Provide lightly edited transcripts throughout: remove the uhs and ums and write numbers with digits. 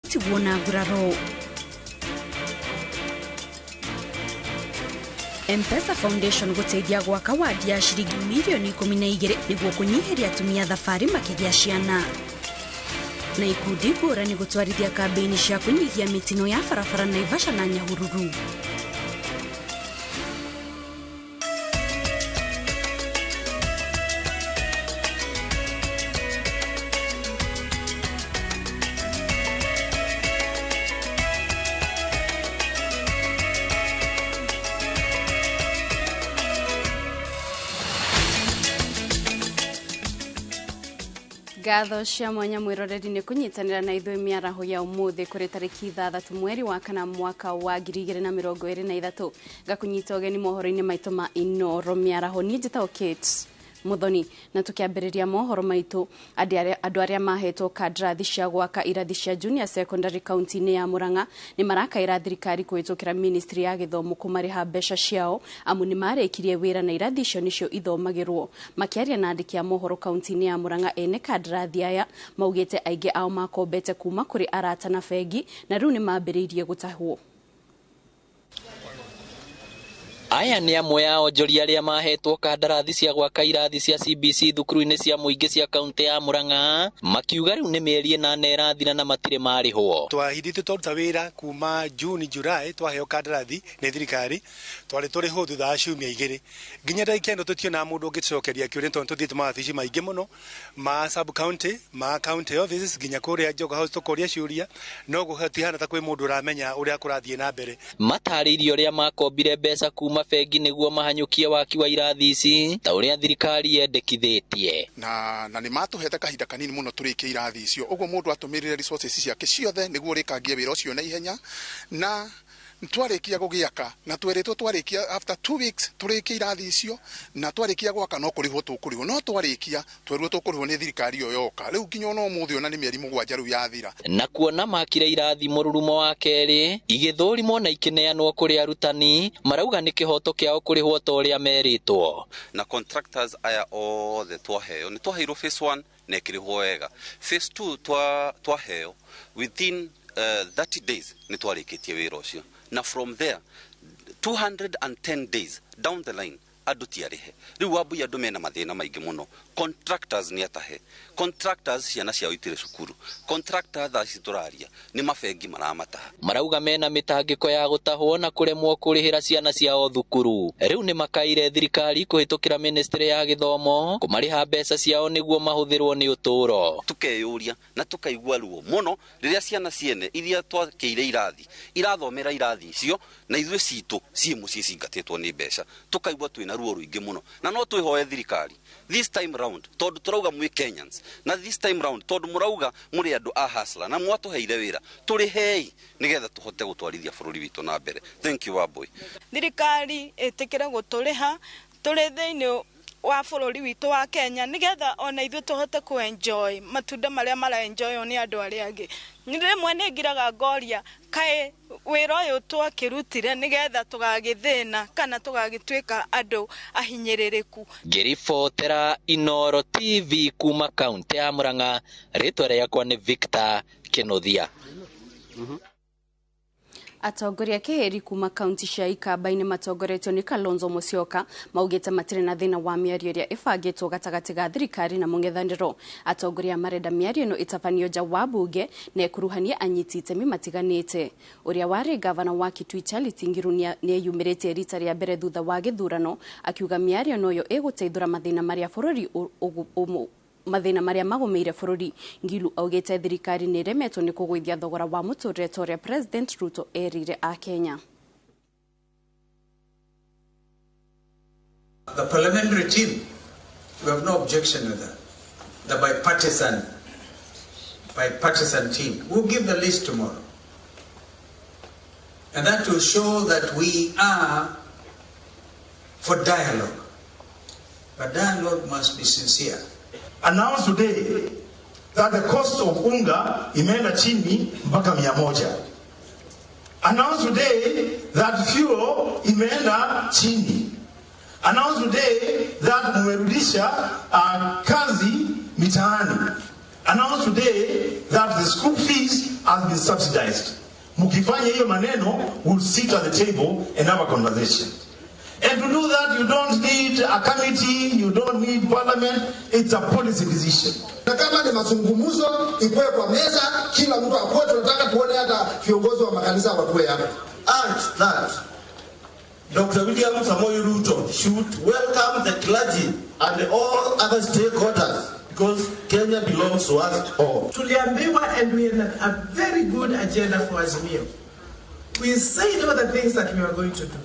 Gũtigwo na nguraro. M-Pesa Foundation gũteithia gwaka wadi ya ciringi mirioni 12 nĩguo kũnyihĩria atumia thabarĩ makĩgĩa ciana. Na ikundi ngũrani gũtwarithia kambĩini cia kũnyihia mĩtino ya barabara Naivasha na Nyahururu. Ngatho cia mwanya mwiroreri nĩ kũnyitanĩra na ithuĩ mĩaraho ya ũmũthĩ kũrĩ tarĩki 6 mweri wa kana mwaka wa 2023. Ngakũnyita ũgeni mohoro-inĩ maitũ ma Inoro mĩaraho. Niĩ njĩtagwo Kate Muthoni, na tukiambĩrĩria mohoro maitũ, andũ arĩa mahetwo kandarathi cia gwaka irathi cia junior secondary county-inĩ ya Murang'a nĩ marakaĩra thirikari kũhĩtũkĩra ministry ya gĩthomo kũmarĩha mbeca ciao, amu nĩ marĩkirie wĩra na irathi icio nĩcio ithomagĩrwo. Makĩaria na andĩki a mohoro county-inĩ ya Murang'a, ene kandarathi aya maugĩte aingĩ ao makombete kuma kũrĩ arata na bengi na rĩu nĩ mambĩrĩirie gũtahwo. Aya nĩ amwe a onjoria arĩa mahetwo kandarathi cia gwaka irathi cia CBC thukuru-inĩ cia mũingĩ cia kaunti ya Murang'a, makiuga rĩu nĩ mĩeri 8 ĩrathira na matirĩ marĩhwo. Twahithĩtio twaruta wĩra kuma June, July, twaheo kandarathi nĩ thirikari, twarĩ tũrĩhwo thutha wa ciumia 2. Nginya ndagĩka ĩno tũtionaga mũndũ ũngĩtũcokeria kĩũria, tondũ tũthiĩte mawabici maingĩ mũno ma sub county, ma county offices, nginya kũrĩa Njogo House tũkoria ciũria, no gũtihana ta kwĩ mũndũ ũramenya ũrĩa kũrathiĩ na mbere. Matarĩirie ũrĩa makombire mbeca kuma bengi nĩguo mahanyũkie waki wa irathi ici ta ũrĩa thirikari yendekithĩtie. Na nĩ matũhete kahinda kanini mũno tũrĩkie irathi icio, ũguo mũndũ atũmĩrire resources ciake ciothe nĩguo rĩkangie wĩra ũcio na ihenya, na twarĩkia gũgĩaka na tweritwo twarĩkia after 2 weeks tũrĩkie irathi icio, na twarĩkia gwaka no kũrĩhwo tũkũrĩhwo, no twarĩkia twerirwo tũkũrĩhwo nĩ thirikari ĩyo yoka. Rĩu nginya ona ũmũthĩ ona nĩ mĩeri 7 rĩu yathira. Na kuona makire irathi mũrurumo wa kerĩ igĩthũrimwo na ikĩneanwo kũrĩ arutani, marauga nĩ kĩhoto kĩao kũrĩhwo ta ũrĩa merĩtwo. Na contractors aya othe twaheo nĩ twaheirwo phase 1 na ĩkĩrĩhwo wega, phase 2 twaheo within 30 days nĩ twarĩkĩtie wĩra ũcio, na from there 210 days down the line andũ ti arĩhe. Rĩu Wambui andũ mena mathĩna maingĩ mũno. Contractors nĩ atahe, contractors ciana ciao itirĩ cukuru, contractors thaa ici tũraria nĩ mabengi maramataha. Marauga mena mĩtangĩko ya gũtahwo na kũremwo kũrĩhĩra ciana ciao thukuru. Rĩu nĩ makaire thirikari kũhĩtũkĩra ministry ya gĩthomo kũmarĩha mbeca ciao nĩguo mahũthĩrwo nĩ ũtũũro. Tukeyũria na tukaigua ruo mũno rĩrĩa ciana ciene iria twakĩire irathi irathomera irathi icio na ithuĩ citũ ciĩ mũciĩ cingatĩtwo nĩ mbeca, tukaigua twĩna ruo rũingĩ mũno. Na no twĩhoe thirikari this time round, tondũ tũrauga mwĩ Kenyans, na this time round tondũ mũrauga mũrĩ andũ a hustler na mwatũheire wĩra, tũrĩhei nĩgetha tũhote gũtwarithia bũrũri witũ na mbere. Thank you Wambui. Thirikari ĩtĩkĩre gũtũrĩha tũrĩ thĩinĩ wa bũrũri witũ wa Kenya, nĩgetha ona ithuĩ tũhote kũ enjoy matunda marĩa mara enjoy nĩ andũ arĩa angĩ. Rĩmwe nĩ ngiraga ngoria kaĩ wĩra ũyũ twakĩrutire nĩgetha tũgagĩthĩna kana tũgagĩtuĩka andũ ahinyĩrĩrĩku. Ngĩribotera Inoro TV kuma kaunti ya Murang'a, rĩtwa rĩakwa nĩ Victor Kĩnuthia. Atongoria kĩhĩri kuma kaunti cia Ikamba-inĩ matongoretio nĩ Kalonzo Musyoka maugĩte matirĩ na thĩna wa mĩario ĩrĩa ĩbangĩtwo gatagatĩ ga thirikari na mũng'ethanĩro. Atongoria marenda mĩario ĩno ĩtabanio nja wa bunge na ĩkuruhanie anyiti itemi matiganĩte. Ũrĩa warĩ gavana wa Kitui Charity Ngilu nĩeyumĩrĩtie rita rĩa mbere thutha wa gĩthurano akiuga mĩario noyo ĩgũteithũra mathĩna marĩa bũrũri mathĩna marĩa magũmĩire bũrũri. Ngilu augĩte thirikari nĩ ĩremetwo nĩ kũgũithia thogora wa mũtũrĩre ta ũrĩa President Ruto erire a Kenya. The parliamentary team, we have no objection with that. The bipartisan team, we'll give the list tomorrow. And that will show that we are for dialogue. But dialogue must be sincere. Announce today that the cost of unga imeenda chini mpaka 100. Announce today that fuel imeenda chini. Announce today that mmerudisha kazi mitaani. Announce today that the school fees has been subsidized. Mkifanya hiyo maneno, we'll sit at the table and have a conversation. And to do that, you don't need a committee, you don't need parliament, it's a policy decision. Na kama ni mazungumzo ikuwe kwa meza, kila mtu akuwe, tunataka tuone hata viongozi wa makanisa wakuwe hapa. And that Dr. William Samoei Ruto should welcome the clergy and all other stakeholders because Kenya belongs to us all. Tuliambiwa, and we had a very good agenda for Azimio. We said all the things that we were going to do.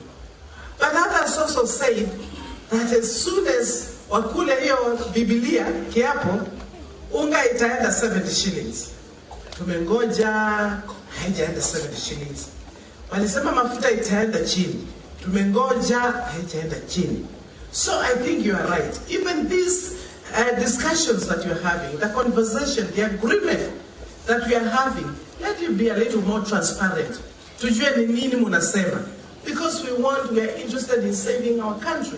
But others also said that as soon as wakule hiyo Biblia kiapo, unga itaenda 70 shillings. Tumengoja haijaenda 70 shillings. Walisema mafuta itaenda chini. Tumengoja haijaenda chini. So I think you are right. Even these discussions that you're having, the conversation, the agreement that we are having, let it be a little more transparent. Tujue ni nini munasema. Because we are interested in saving our country.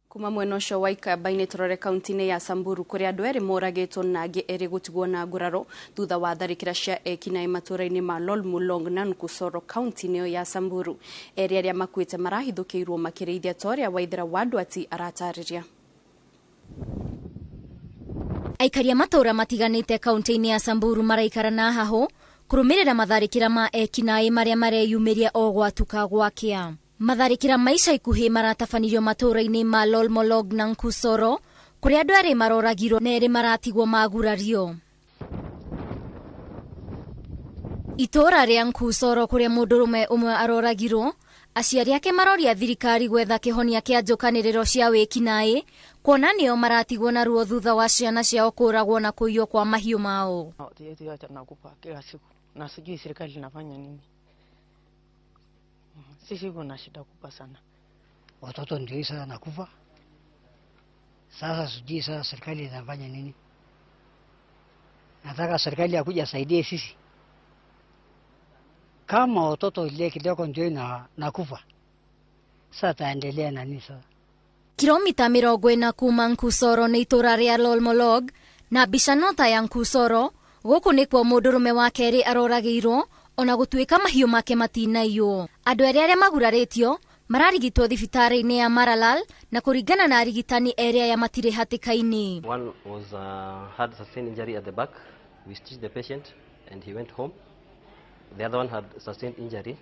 Kuma mwena ũcio wa Ikamba-inĩ tũrore kaunti-inĩ ya Samburu kũrĩa andũ erĩ moragĩtwo na angĩ erĩ gũtigwo na nguraro thutha wa tharĩkĩra cia ekinaĩ matũũra-inĩ ma Lolmulong na Nkusoro kaunti-inĩ ĩyo ya Samburu. Erĩ arĩa makuĩte marahithũkĩirwo makĩrĩithia ta ũrĩa Waithera wa Ndwati aratarĩria. Aikari a matũũra matiganĩte kaunti-inĩ ya Samburu maraikara na hahũ kũrũmĩrĩra matharĩkĩra ma ekinaĩ marĩa mareyumĩria o gwatuka gwakĩa. Matharĩkĩra ma ica ikuhĩ maratabanirio matũũra-inĩ ma Lolmolog na Nkusoro kũrĩa andũ erĩ maroragirwo na erĩ maratigwo magurario. Itũũra rĩa Nkusoro kũrĩa mũndũrũme ũmwe aroragirwo, aciari ake maroria thirikari gwetha kĩhonia kĩa njũkanĩrĩro cia wĩkinaĩ kuona nĩo maratigwo na ruo thutha wa ciana ciao kũragwo na kũiywo kwa mahiũ mao. Kila siku na sijui serikali inafanya nini. Sisi kuna shida kubwa sana. Watoto ndio sasa nakufa. Sasa sijui sasa serikali inafanya nini. Nataka serikali akuja asaidie sisi. Kama watoto ile kidogo ndio nakufa. Sasa taendelea na nini sasa? Kilomita 40 kuma Nkusoro nĩ itũũra rĩa Lolmolog na mbica nota ya Nkusoro gũkũ nĩkuo mũndũrũme wa kerĩ aroragĩirwo ona gũtuĩka mahiũ make matinaiywo. Andũ erĩ arĩa magurarĩtio mararigitwo thibitarĩ-inĩ ya Maralal na kũringana na arigitani erĩ aya matirĩ hatĩka-inĩ. One was had sustained injury at the back. We stitched the patient and he went home. The other one had sustained injury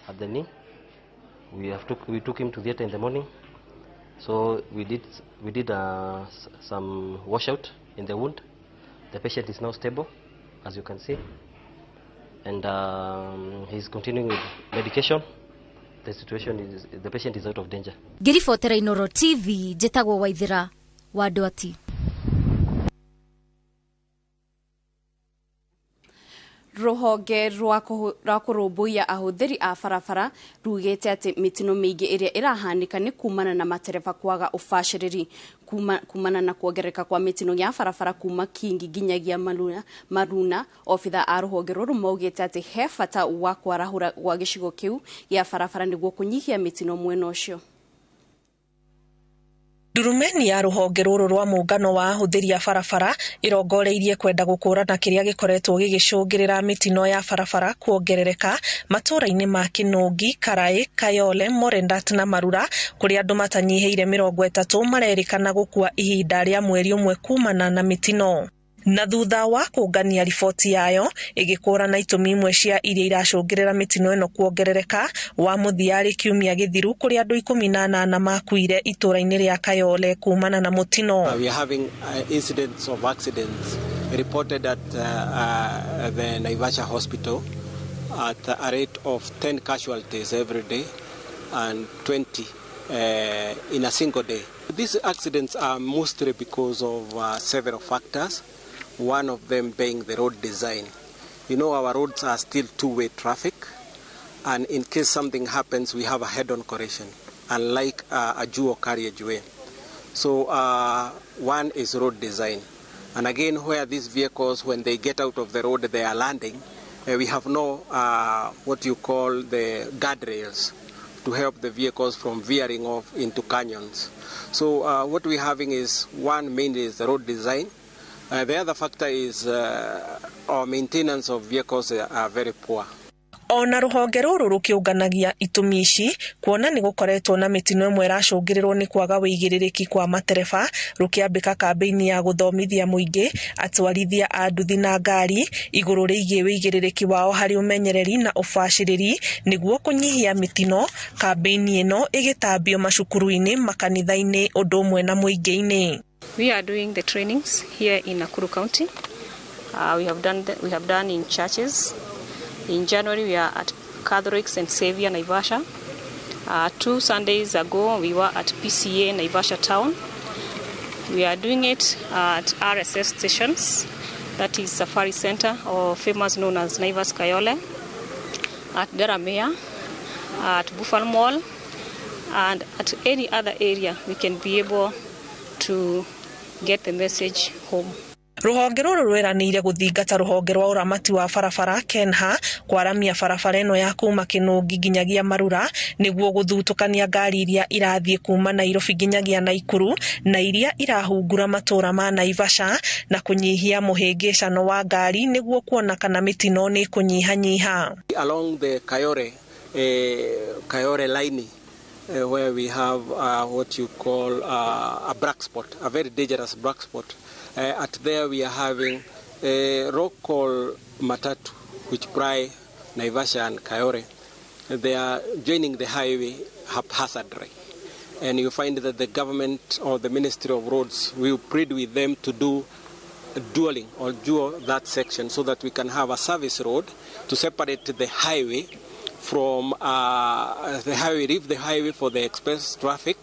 at the knee. We took him to theater in the morning. So we did some washout in the wound. The patient is now stable, as you can see, and he's continuing with medication. The situation is, the patient is out of danger. Ngĩribotera Inooro TV, njĩtagwo Waithera wa Ndwati. Rũhonge rwa kũrũmbũiya ahũthĩri a barabara rugĩte atĩ mĩtino mĩingĩ ĩrĩa ĩrahanĩka nĩ kumana na matereba kwaga ũbacĩrĩri kumana na kuongerereka kwa mĩtino ya barabara kuma Kingi nginyagia Maruna. Obitha a rũhonge rũrũ maugĩte atĩ he bata wa kwarahũra gwa gĩcigo kĩu gĩa barabara nĩguo kũnyihia mĩtino mwena ũcio. Ndurumeni ya rũhonge rũrũ rwa mũngano wa ahũthĩri a barabara ĩrongoreirie kwenda gũkũrana kĩrĩa gĩkoretwo gĩgĩcũngĩrĩra mĩtino ya barabara kuongerereka matũũra-inĩ ma Kĩnũngi, Karaĩ, Kayole, Morendat na Marura kũrĩa andũ matanyihĩire 30 marerĩkana gũkua ihinda rĩa mweri ũmwe kumana na mĩtino. Na thutha wa kũngania riboti yayo ĩgĩkũrana itũmi imwe cia iria iracũngĩrĩra mĩtino ĩno kuongerereka wa mũthia rĩ kiumia gĩthiru kũrĩa andũ 18 makuire itũũra-inĩ rĩa Kayole kumana na mũtino. We are having incidents of accidents reported at the Naivasha Hospital at a rate of 10 casualties every day and 20 in a single day. These accidents are mostly because of several factors, one of them being the road design. You know, our roads are still two-way traffic, and in case something happens, we have a head-on collision, unlike a dual carriageway. So one is road design. And again, where these vehicles, when they get out of the road, they are landing, we have no what you call the guardrails to help the vehicles from veering off into canyons. So what we're having is, one mainly is the road design, The other factor is our maintenance of vehicles are very poor. Ona rũhonge rũrũ rũkĩũnganagia itũmi ici kuona nĩ gũkoretwo na mĩtino ĩmwe ĩracũngĩrĩrwo nĩ kwaga wĩigĩrĩrĩki kwa matereba, rũkĩambĩka kambĩini ya gũthomithia mũingĩ atwarithia a nduthi na ngari igũrũ rĩgiĩ wĩigĩrĩrĩki wao harĩ ũmenyereri na ũbacĩrĩri nĩguo kũnyihia mĩtino. Kambĩini ĩno ĩgĩtambio macukuru-inĩ, makanitha-inĩ ũndũ ũmwe na mũingĩ-inĩ. We are doing the trainings here in Nakuru County. We have done in churches. In January, we are at Catholic St. Xavier, Naivasha. 2 Sundays ago, we were at PCA, Naivasha Town. We are doing it at RSS stations, that is Safari Center, or famous known as Naivas Kayole, at Deramea, at Buffalo Mall, and at any other area we can be able to get the message home. Rũhonge rũrũ rweranĩire gũthingata rũhonge rwa ũramati wa barabara KENHA kwaramia barabara ĩno ya kuma Kĩnũngi nginyagia Marura nĩguo gũthutũkania ngari iria irathiĩ kuma Nairobi nginyagia Naikuru na iria irahungura matũra ma Naivasha na kũnyihia mũhĩngĩcano wa ngari nĩguo kuona kana mĩtino nĩ kũnyihanyiha. Along the Kayole line, where we have what you call a black spot, a very dangerous black spot. At there we are having a local matatu which ply Naivasha and Kayole. They are joining the highway haphazardly. And you find that the government or the Ministry of Roads will plead with them to do dualing or dual that section so that we can have a service road to separate the highway from the highway, leave the highway for the express traffic,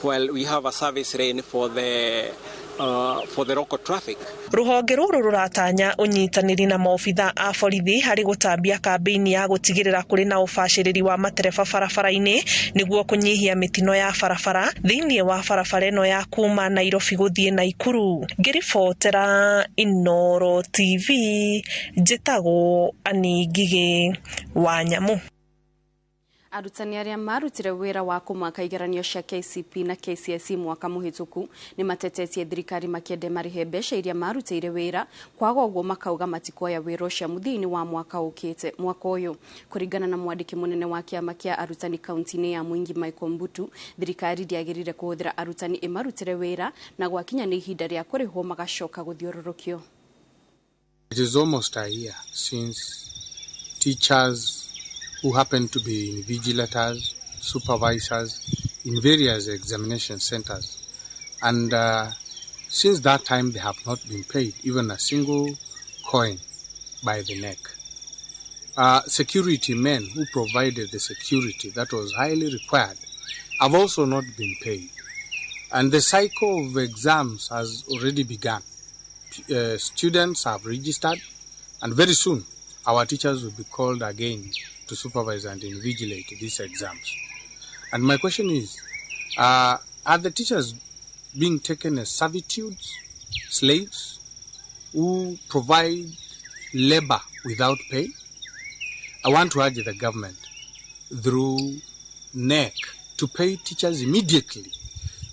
while we have a service lane for the local traffic. Rũhonge rũrũ rũratanya ũnyitanĩri na maobitha a borithi harĩ gũtambia kambĩini ya gũtigĩrĩra kũrĩ na ũbacĩrĩri wa matereba barabara-inĩ nĩguo kũnyihia mĩtino ya barabara thĩinĩ wa barabara ĩno ya kuma Nairobi gũthiĩ Naikuru. Ngĩribotera Inooro TV, njĩtagwo Annie Ngigĩ wa Nyamu. Arutani arĩa marutire wĩra wa kũmaka igeranio cia KCP na KCSE mwaka mũhĩtũku nĩ matetetie thirikari makĩende marĩhe mbeca iria marutĩire wĩra, kwaga ũguo makauga matikoya wĩra ũcio mũthia-inĩ wa mwaka ũkĩte mwaka ũyũ. Kũringana na mwandĩki mũnene wa kĩama kĩa arutani kaunti-inĩ ya Mwingi Michael Mbutu, thirikari ndĩagĩrĩire kũhũthĩra arutani ĩmarutĩre wĩra na gwakinya nĩ ihinda rĩa kũrĩhwo magacoka gũthiũrũrũkio. It is almost a year since teachers who happen to be invigilators, supervisors in various examination centers. And since that time, they have not been paid even a single coin by the NEC. Security men who provided the security that was highly required have also not been paid. And the cycle of exams has already begun. Students have registered, and very soon our teachers will be called again to supervise and invigilate these exams. And my question is, are the teachers being taken as servitudes, slaves, who provide labor without pay? I want to urge the government through NEC to pay teachers immediately,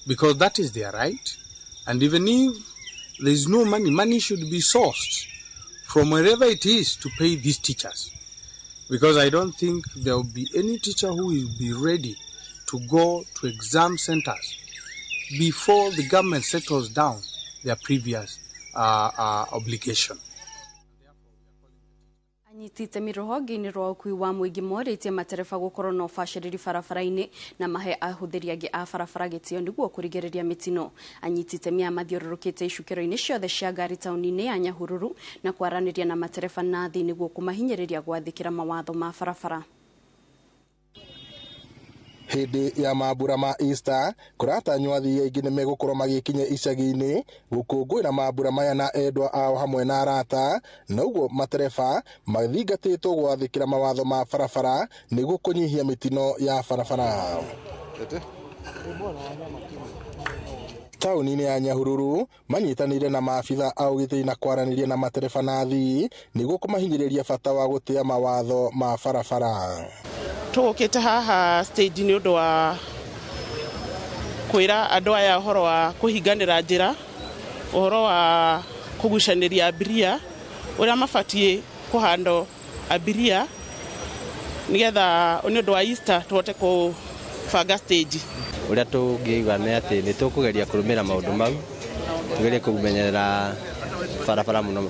because that is their right. And even if there is no money, money should be sourced from wherever it is to pay these teachers. Because I don't think there will be any teacher who will be ready to go to exam centers before the government settles down their previous obligation. Anyiti itemi rũhonge-inĩ rwa ũkui wa mũingĩ morĩtie matereba gũkorwo na ũbacĩrĩri barabara-inĩ na mahe ahũthĩri angĩ a barabara gĩtĩo nĩguo kũrigĩrĩria mĩtino. Anyiti itemi aya mathiũrũrũkĩte icukĩro-inĩ ciothe cia ngari taũni-inĩ ya Nyahururu na kwaranĩria na matereba na athii nĩguo kũmahinyĩrĩria gwathĩkĩra mawatho ma barabara. Hĩndĩ ya mambura ma Easter kũratanywo athii aingĩ nĩ megũkorwo magĩkinya icagi-inĩ gũkũngũĩra mambura maya na endwa ao hamwe na arata, na ũguo matereba mathingatĩtwo gwathĩkĩra mawatho ma barabara nĩguo kũnyihia mĩtino ya barabara. Taũni-inĩ ya Nyahururu manyitanĩire na maabitha a ũgitĩri na kwaranĩria na matereba na athii nĩguo kũmahinyĩrĩria bata wa gũtĩa mawatho ma barabara. Tũgũkĩte haha stage nĩ ũndũ wa kwĩra andũ aya ũhoro wa kũhinganĩra njĩra, ũhoro wa kũgucanĩria abiria ũrĩa mabatiĩ kũhandwo abiria nĩgetha nĩ ũndũ wa Easter tũhote kũbanga stage. Ũrĩa tũngĩigua nĩ atĩ nĩ tũkũgeria kũrũmĩrĩra maũndũ mau, tũgerie kũmenyerera barabara mũno,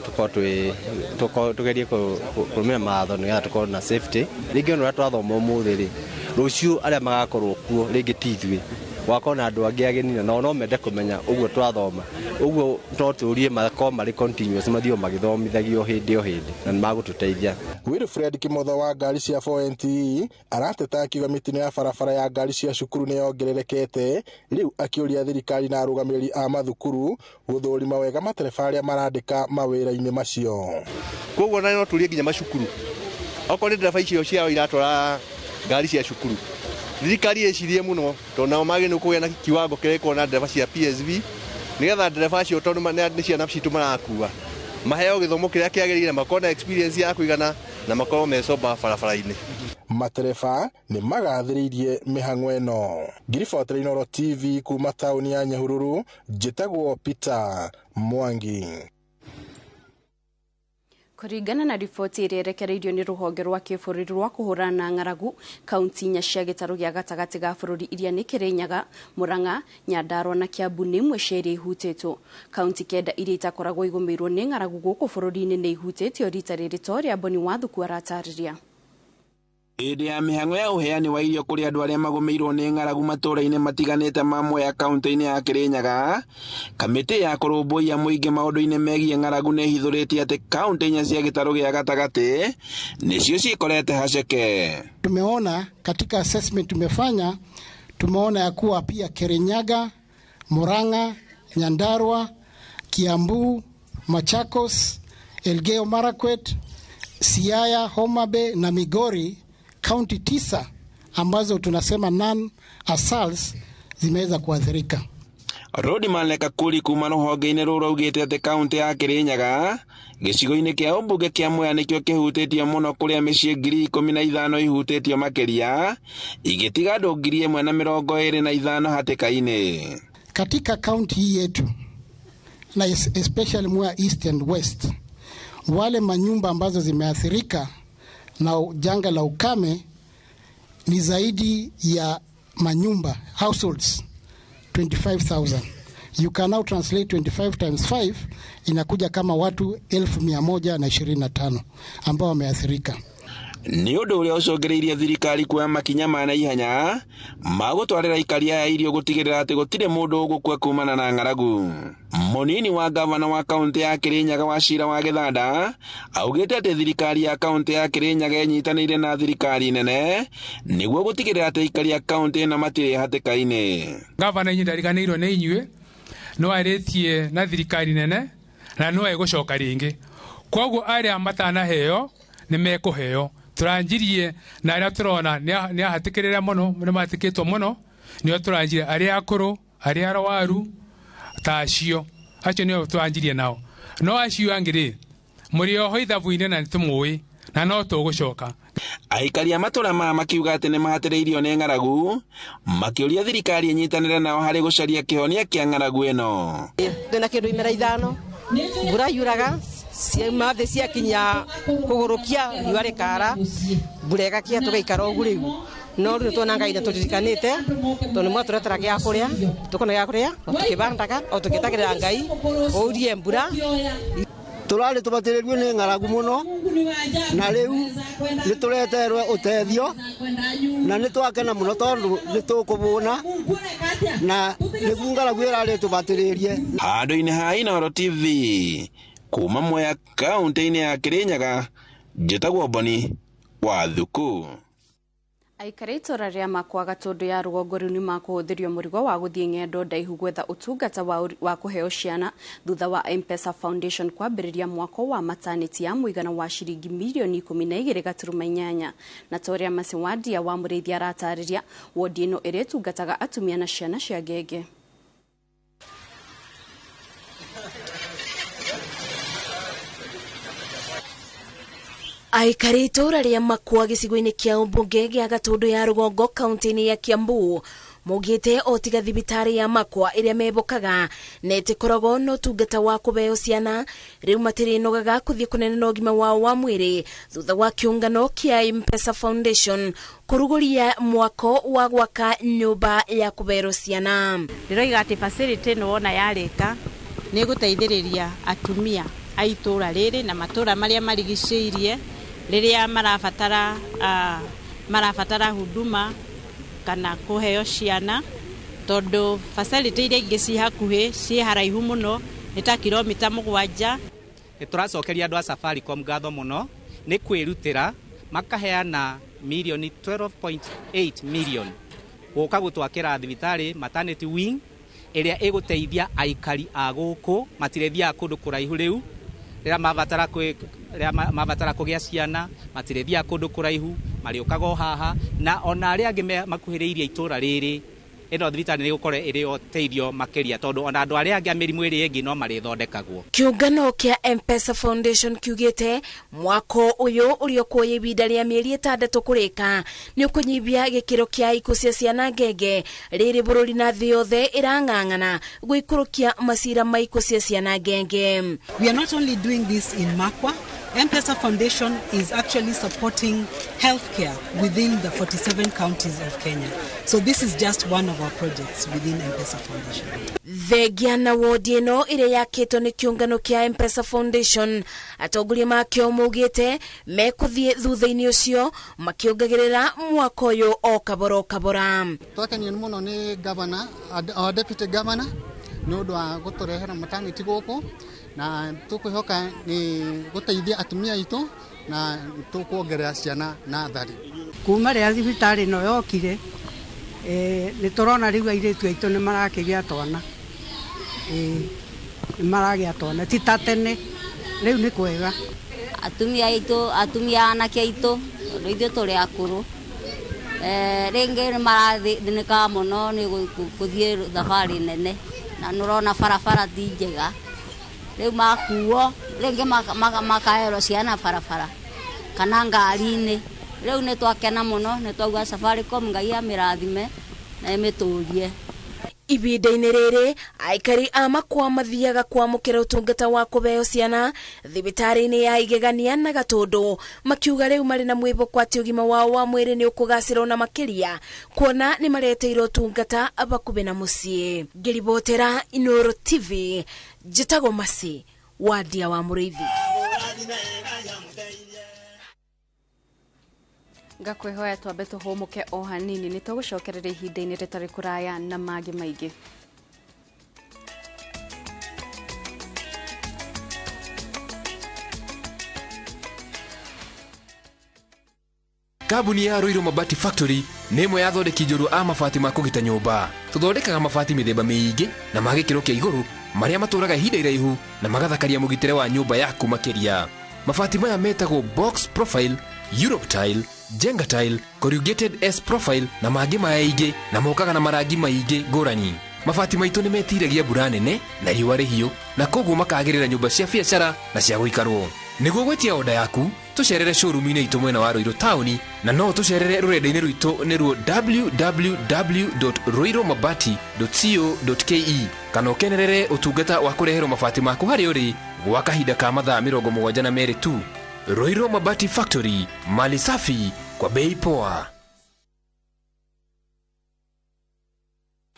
tũkorwo tũgerie kũrũmĩrĩra mawatho nĩgetha tũkorwo na safety. Rĩngĩ ona ũrĩa twathoma ũmũthĩ rĩ, rũciũ arĩa magakorwo kuo rĩngĩ ti ithuĩ, gwakorwo na andũ angĩ ageni nao no mende kũmenya ũguo twathoma. Ũguo no tũrie makorwo marĩ continuous, mathiĩ magĩthomithagio hĩndĩ o hĩndĩ na nĩ magũtũteithia. Wilfred Kimotho wa ngari cia 4NTE arateta akiuga mĩtino ya barabara ya ngari cia cukuru nĩ yongererekete, rĩu akĩũria thirikari na arũgamĩrĩri a mathukuru gũthũrima wega matereba arĩa marandĩka mawĩra-inĩ macio. Koguo na no tũrie nginya macukuru, okorwo nĩ ndereba icio ciao iratwara ngari cia cukuru, thirikari ĩcirie mũno tondũ nao magĩrĩirwo kũgĩa na kiwango kĩrĩa gĩkoragwo na ndereba cia PSV nĩgetha ndereba acio tondũ nĩ ciana citũ marakua maheo gĩthomo kĩrĩa kĩagĩrĩire, makorwo na experience ya kũigana na makorwo me sober barabara-inĩ. Matereba nĩ magathĩrĩirie mĩhang'o ĩno. Ngiribotera Inooro TV kuma taũni ya Nyahururu, njĩtagwo Peter Mwangi. Kũringana na riboti ĩrĩa ĩrekereirio nĩ rũhonge rwa kĩbũrũri rwa kũhũrana na ng'aragu, kaunti inya cia gĩtarũ gĩa gatagatĩ ga bũrũri iria nĩ Kĩrĩnyaga, Murang'a, Nyandarua na Kiambu nĩ imwe cia iria ihutĩtwo. Kaunti 9 iria itakoragwo igũmĩirwo nĩ ng'aragu gũkũ bũrũri-inĩ nĩ ihutĩtio rita rĩrĩ ta ũrĩa Boni Wathuku aratarĩria. Hĩndĩ ya mĩhang'o ya ũheani wa irio kũrĩ andũ arĩa magũmĩirwo nĩ ng'aragu matũũra-inĩ matiganĩte ma Mwea kaunti-inĩ ya Kĩrĩnyaga, kamĩtĩ ya kũrũmbũiya mũingĩ maũndũ-inĩ megiĩ ng'aragu nĩ ĩhithũrĩtie atĩ kaunti inya cia gĩtarũ gĩa gatagatĩ nĩcio cikorete haceke. Tumeona katika assessment tumefanya, tumeona ya kuwa pia Kirinyaga, Murang'a, Nyandarua, Kiambu, Machakos, Elgeyo Marakwet, Siaya, Homa Bay na Migori, kaunti 9 ambazo tunasema non-assaults zimeweza kuathirika. Rodman Lekakuri kuma rũhonge-inĩ rũrũ augĩte atĩ kaunti ya Kĩrĩnyaga gĩcigo-inĩ kĩa ũmbunge kĩa Mwea nĩkĩo kĩhutĩtio mũno kũrĩa mĩciĩ 15,000 ihutĩtio makĩria igĩtiga andũ 1,025 hatĩka-inĩ. Katika kaunti hii yetu na especially Mwea East and West, wale manyumba ambazo zimeathirika na janga la ukame ni zaidi ya manyumba households 25,000. You can now translate 25 times 5 inakuja kama watu 1,125 ambao wameathirika. Nĩ ũndũ ũrĩa ũcũngĩrĩirie thirikari kuoya makinya ma naihenya ma gũtwarĩra aikari aya irio gũtigĩrĩra atĩ gũtirĩ mũndũ ũgũkua kumana na ng'aragu. Mũnini wa gavana wa kaunti ya Kĩrĩnyaga Wachira wa Gĩthanda augĩte atĩ thirikari ya kaunti ya Kĩrĩnyaga ĩnyitanĩire na thirikari nene nĩguo gũtigĩrĩra atĩ aikari a kaunti ĩno matirĩ hatĩka-inĩ. Gavana inyuĩ ndariganĩirwo nĩ inyuĩ, no arĩtie na thirikari nene na no egũcoka rĩngĩ, koguo arĩa matanaheo nĩ mekũheo. Tũranjirie na arĩa tũrona nĩ ahatĩkĩrĩra mũno, nĩ mahatĩkĩtwo mũno, nĩo tũranjirie arĩa akũrũ, arĩa arwaru ta acio nĩo tũranjirie nao. No acio angĩ rĩ, mũrĩ oho ithabu-inĩ na nĩtũmũĩ na no tũgũcoka. Aikari a matũra maya makiuga atĩ nĩ mahatĩrĩirio nĩ ng'aragu, makĩũria thirikari ĩnyitanĩre nao harĩ gũcaria kĩhonia kĩa ng'aragu ĩno. Twĩna kĩndũ imera 5, mbura yuraga ciauma thĩ ciakinya kũgũrũkia riũa rĩkara, mbura ĩgakia tũgaikara ũguo rĩu. No rĩu tuona Ngai nĩatũririkanĩte tondũ mwatũretera gĩa kũrĩa, tũkona gĩa kũrĩa, o tũkĩbandaga, o tũgĩetagĩrĩra Ngai ourie mbura. Tũrarĩ tũbatĩrĩrio nĩ ng'aragu mũno na rĩu nĩ tũreterwo ũteithio na nĩ twakena mũno tondũ nĩ tũkũbũna na nĩguo ng'aragu ĩrarĩ tũbatĩrĩrie. Handũ-inĩ ha Inooro TV kuma Mwea kaunti-inĩ ya Kĩrĩnyaga, njĩtagwo Boni Wathuku. Aikari itũra rĩa Makwa Gatũndũ ya rũgongo rĩu nĩmakũhũthĩrio mũrigo wa gũthiĩ ng'endo ndaihu gwetha ũtungata wa kũheo ciana thutha wa M-Pesa Foundation kwambĩrĩria mwako wa maternity ya mũigana wa ciringi mirioni 12.8. Na ta ũrĩa Mercy Wandia wa Mũrĩithi aratarĩria, wodi ĩno ĩrĩtungataga atumia na ciana cia ngenge. Aikari itũra rĩa Makwa gĩcigo-inĩ kĩa ũmbunge gĩa Gatũndũ ya rũgongo kaunti-inĩ ya Kiambu Maugĩte o tiga thibitarĩ ya Makwa ĩrĩa mebokaga na ĩtĩkoragwo na ũtungata wa kũheo ciana, rĩu matirĩnogaga kũthiĩ kũnene na ũgima wao wa mwĩrĩ thutha wa kĩũngano kĩa M-Pesa Foundation kũrugũria mwako wa gwaka nyũmba ya kũherwo ciana. Ndĩroiga atĩ facility ĩno wona yarĩka nĩ ĩgũteithĩrĩria atumia a itũra rĩrĩ na matũra marĩa marigicĩirie rĩrĩa marabatara huduma kana kũheo ciana, tondũ facility iria ingĩ ci hakuhĩ ciĩ haraihu mũno, nĩ ta kilomita 7. Nĩ tũracokeria andũ a Safaricom ngatho mũno nĩ kwĩrutĩra makaheana mirioni 12.8 million gũka gũtwakĩra thibitarĩ maternity wing ĩrĩa ĩgũteithia aikari a gũkũ matirĩthiaga kũndũ kũraihu rĩu rĩrĩa mabatara kũgĩa ciana, matirĩthiaga kũndũ kũraihu, marĩũkaga o haha, na ona arĩa angĩ makuhĩrĩirie itũra rĩrĩ, ĩno thibitarĩ nĩ ĩgũkorwo ĩrĩ ũteithio makĩria tondũ ona andũ arĩa angĩ a mĩrimũ ĩrĩa ĩngĩ no marĩthondekagwo. Kĩũngano kĩa M-Pesa Foundation kiugĩte mwako ũyũ ũrĩa ũkuoya ihinda rĩa mĩeri 6 kũrĩka nĩ ũkũnyihia gĩkĩro kĩa ikuũ cia ciana ngenge rĩrĩ bũrũri na thĩ yothe ĩrang'ang'ana gũikũrũkia macira ma ikuũ cia ciana ngenge. We are not only doing this in Makwa, M-Pesa Foundation is actually supporting healthcare within the 47 counties of Kenya. So this is just one of our projects within M-Pesa Foundation. Thengia na wodi ĩno ĩrĩa yakĩtwo nĩ kĩũngano kĩa M-Pesa Foundation, atongoria makĩo maugĩte mekũthiĩ thutha-inĩ ũcio makĩongagĩrĩra mwaka ũyũ o kabora o kabora. Twakenio mũno nĩ governor, our deputy governor, nĩ ũndũ wa gũtũrehera maternity gũkũ, na tũkwĩhoka nĩ gũteithia atumia aitũ na tũkuongerera ciana na thari. Kuma rĩrĩa thibitarĩ ĩno yokire, nĩ tũrona rĩu airĩtu aitũ nĩ marakĩgĩa twana, nĩ maragĩa twana ti ta tene, rĩu nĩ kwega. Atumia aitũ, atumia anake aitũ, tondũ ithuĩ tũrĩ akũrũ, rĩngĩ nĩ marathĩnĩkaga mũno nĩ gũthiĩ thabarĩ nene, na nĩ ũrona barabara ti njega, rĩu makuo rĩngĩ makaherwo ciana barabara kana ngari-inĩ. Rĩu nĩ twakena mũno, nĩ twauga Safaricom Ngai amĩrathime na ĩmĩtũrie. Ihinda-inĩ rĩrĩ aikari a Makwa mathiaga kwamũkĩra ũtungata wa kũheo ciana thibitarĩ-inĩ ya Igegania na Gatũndũ, makiuga rĩu marĩ na mwĩhoko atĩ ũgima wao wa mwĩrĩ nĩ ũkũgacĩra ona makĩria kuona nĩ mareteirwo ũtungata bakuhĩ na mũciĩ. Ngĩribotera Inooro TV, njĩtagwo Mercy Wandia wa Mũrĩithi. Ngakwihoya twambe tũhũmũke o hanini, nĩ tũgũcokereria ihinda-inĩ rĩtarĩ kũraya na mangĩ maingĩ. Kambuni ya Ruiru Mabati Factory nĩ ĩmwe ya athondeki njorua a mabati ma kũgita nyũmba. Tũthondekaga mabati mĩthemba mĩingĩ na ma gĩkĩro kĩa igũrũ marĩa matũraga ihinda iraihu na magathakaria mũgitĩre wa nyũmba yaku makĩria. Mabati maya metagwo box profile, Europe tile, Jenga tile, corrugated S profile na mangĩ maingĩ, na mokaga na marangi maingĩ ngũrani. Mabati maitũ nĩ metiragia mbura nene na riũa rĩhiũ, na koguo makagĩrĩra nyũmba cia biacara na cia gũikarwo. Nĩguo gwĩtia oda yaku, tũcerere showroom-inĩ itũ mwena wa Ruiru taũni, na no tũcerere rũrenda-inĩ rwitũ nĩruo www.ruirumabati.co.ke, kana ũkenerere ũtungata wa kũreherwo mabati maku harĩa ũrĩ gwa kahinda ka mathaa 72 tu. Ruiru Mabati Factory, mali safi kwa bei poa.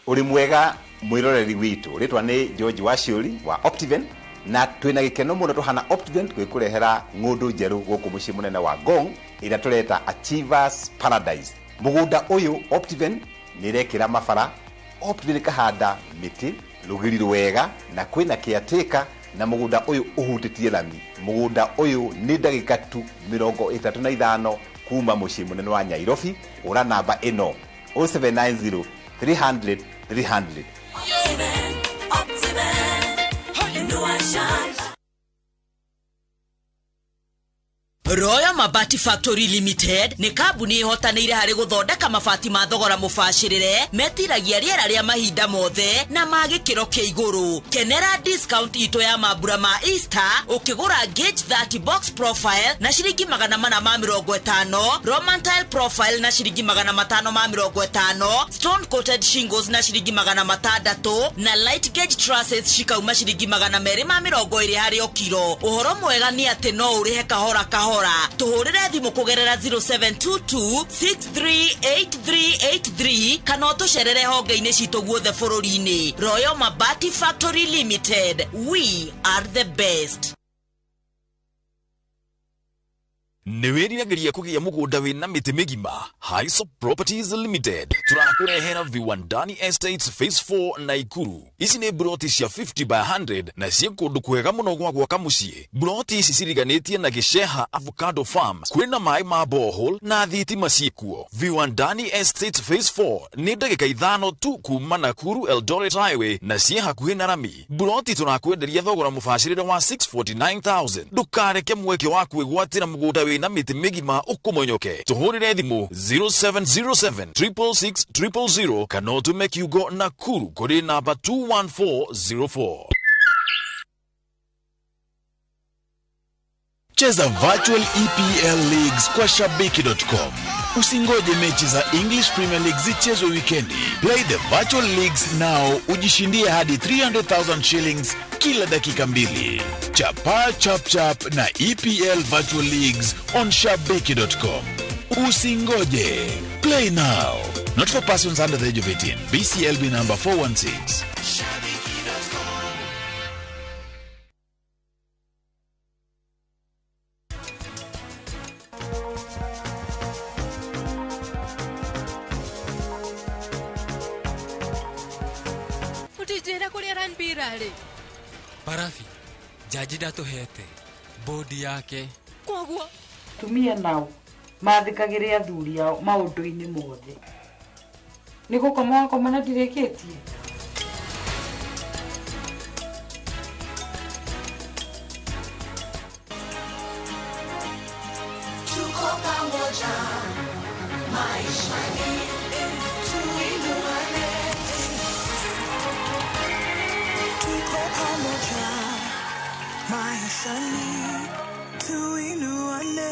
Uri mwega mwiroreri witu, ritwa ni George Waciuri wa Optiven, na twina gikeno muno tuhana Optiven gwikurehera ng'undu njeru guku mucii munene wa Ngong ira tureta Achievers Paradise. Mugunda uyu Optiven ni irekira mabara, Optiven kahanda miti rugiri rwega na kwina caretaker, na mugunda uyu uhutitie lami. Mugunda uyu ni ndagika tu 35 kuma mucii munene wa Nairobi. Ura namba ino 0790 300 300. Royal Mabati Factory Limited nĩ kambuni ĩhotanĩire harĩ gũthondeka mabati ma thogora mũbacĩrĩre, metiragia rĩera rĩa mahinda mothe na ma gĩkĩro kĩa igũrũ. Kenera discount itũ ya mambura ma Easter ũkĩgũra gauge 30 box profile na ciringi 450, Roman tile profile na ciringi 550, stone coated shingles na ciringi 600 na light gauge trusses cikauma ciringi 220 harĩ o kiro. Ũhoro mwega nĩ atĩ no ũrĩhe kahora kahora. Tũhũrĩre thimũ kũgerera 0722 638383 kana ũtũcerere honge-inĩ citũ guothe bũrũri-inĩ. Royal Mabati Factory Limited, we are the best. Nĩ wĩriragĩria kũgĩa mũgũnda wĩna mĩtĩ mĩgima? Hisop Properties Limited tũrakũrehera Viwandani Estates Phase 4 Naikuru. Ici nĩ mburoti cia 50 by 100 na ciĩ kũndũ kwega mũno gwa gwaka mũciĩ. Mburoti ici ciriganĩtie na Gĩceha Avocado Farm, kwĩna maĩ ma borehole na thitima ciĩkuo. Viwandani Estates Phase 4 nĩ ndagĩka 5 tu kuma Nakuru Eldoret Highway na ciĩ hakuhĩ na rami. Mburoti tũrakwenderia thogora mũbacĩrĩre wa 649,000. Ndũkareke mweke wa kwĩgwatĩra mũgũnda wĩ na mĩtĩ mĩgima ũkũmonyoke. Tũhũrĩre thimũ 0707 666 000 kana ũtũme kiugo Nakuru kũrĩ namba 21404. Cheza virtual EPL Leagues kwa Shabiki.com. Usingoje mechi za English Premier League zichezwe wikendi. Play the virtual leagues now, ujishindie hadi 300,000 shillings kila dakika 2. Chapa chap chap na EPL Virtual Leagues on Shabiki.com. Usingoje. Play now. Not for persons under the age of 18. BCLB number 416. Barafi jaji ndatũhete bodi yake koguo tumia nao mathikagĩre athuri ao maũndũ-inĩ mothe. Nĩ gũkoma wakoma na ndirĩkĩtie. Tuko pamoja maishani, tuinuane. Tuko pamoja maishani, tuinuane.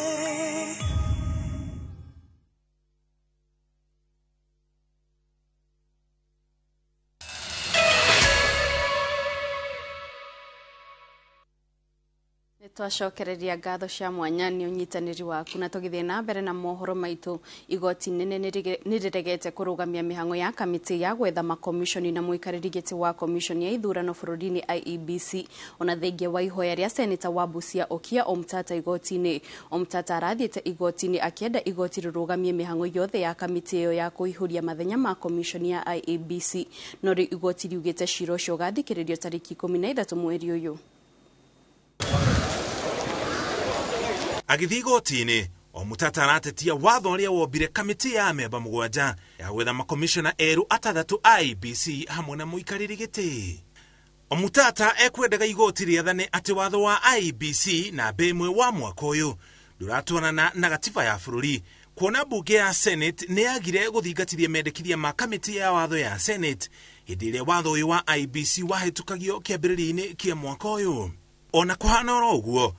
Twacokereria ngatho cia mwanya nĩ ũnyitanĩri waku na tũgĩthiĩ na mbere na mohoro maitũ. Igoti nene nĩ rĩregete kũrũgamia mĩhang'o ya kamĩtĩ ya gwetha makomishoni na mũikarĩri gĩtĩ wa komishoni ya ithurano bũrũri-inĩ IEBC ona thengia wa ihoya rĩa seneta wa Busia Okiya Omtata igoti-inĩ. Omtata arathiĩte igoti-inĩ akĩenda igoti rĩrũgamie mĩhang'o yothe ya kamĩtĩ ĩyo ya kũihũria mathenya ma komishoni ya IEBC, no rĩu igoti riugĩte cira ũcio ũgathikĩrĩrio tarĩki 13 mweri ũyũ. Agĩthiĩ igoti-inĩ, Omutata aratetia watho ũrĩa wombire kamĩtĩ ya amemba 7 ya gwetha makomishona erũ 6 IEBC hamwe na mũikarĩri gĩtĩ. Omutata ekwendaga igoti rĩathane atĩ watho wa IEBC namba 1 wa mwaka ũyũ ndũratwarana na gatiba ya bũrũri, kuona mbunge ya Senate nĩ yagire gũthingatithia mendekithia ma kamĩtĩ ya watho ya Senate hĩndĩ ĩrĩa watho ũyũ wa IEBC wahĩtũkagio kĩambĩrĩria-inĩ kĩa mwaka ũyũ. Ona kũhana oro ũguo,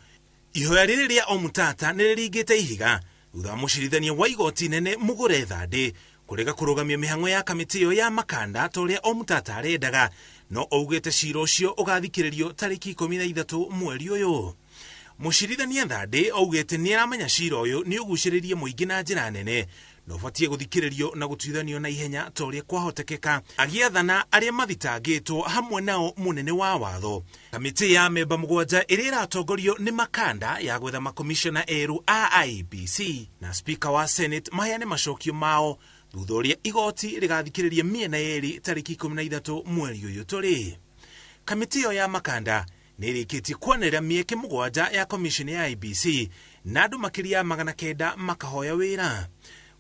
ihoya rĩrĩ rĩa Omutata nĩ rĩringĩte ihiga thutha wa mũcirithania wa igoti nene Mugure Thande kũrega kũrũgamia mĩhang'o ya kamĩtĩ ĩyo ya makanda ta ũrĩa Omutata arendaga, no augĩte cira ũcio ũgathikĩrĩrio tarĩki 13 mweri ũyũ. Mũcirithania Thande augĩte nĩ aramenya cira ũyũ nĩ ũgucĩrĩrie mũingĩ na njĩra nene na ũbatiĩ gũthikĩrĩrio na gũtuithanio na ihenya ta ũrĩa kwahotekeka, agĩathana arĩa mathitangĩtwo hamwe nao mũnene wa watho. Kamĩtĩ ya memba 7 ĩrĩa ĩratongorio nĩ makanda ya gwetha makomishona erũ a IEBC na spika wa Senate maheane macokio mao thutha ũrĩa igoti rĩgathikĩrĩria mĩena yerĩ tarĩki 13 mweri ũyũ tũrĩ. Kamĩtĩ ĩyo ya makanda nĩ ĩrĩkĩtie kwanĩrĩra mĩeke 7 ya komishoni ya IEBC na andũ makĩria ya 900 makahoya wĩra.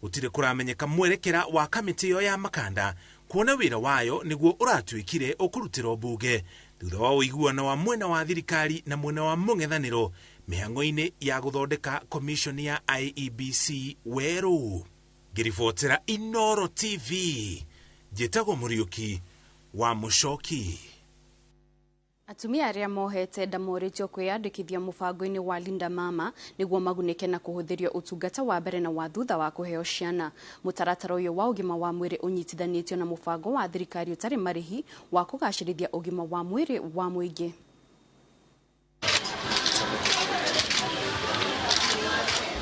Gũtirĩ kũramenyeka mwerekera wa kamĩtĩ ĩyo ya makanda kuona wĩra wayo nĩguo ũratuĩkire ũkũrutĩrwo mbunge thutha wa ũiguano wa mwena wa thirikari na mwena wa mũng'ethanĩro Mĩhang'o-inĩ ya gũthondeka commission ya IEBC werũ. Ngĩribotera Inoro TV, njĩtagwo Mũriũki wa Mũcoki. Atumia arĩa mohete nda morĩtio kwĩyandĩkithia mũbango-inĩ wa Linda Mama nĩguo magunĩke na kũhũthĩrio ũtungata wa mbere na wa thutha wa kũheo ciana. Mũtaratara ũyũ wa ũgima wa mwĩrĩ ũnyitithanĩtio na mũbango wa thirikari ũtarĩ marĩhi wa kũgacĩrithia ũgima wa mwĩrĩ wa mũingĩ.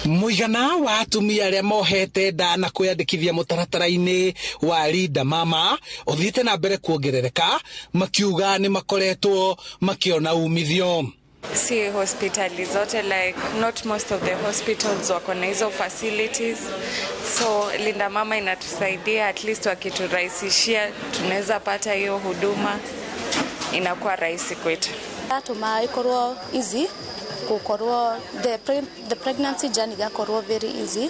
Mũigana wa atumia arĩa mohete nda na kwĩyandĩkithia mũtaratara-inĩ wa Linda Mama ũthiĩte na mbere kuongerereka, makiuga nĩ makoretwo makĩona umithio. Si hospitali zote, like not most of the hospitals wako na hizo facilities, so Linda Mama inatusaidia, at least wakiturahisishia tunaweza pata hiyo huduma, inakuwa rahisi kwetu. Atuma ikorwo easy kukorwo the pregnancy journey gakorwo very easy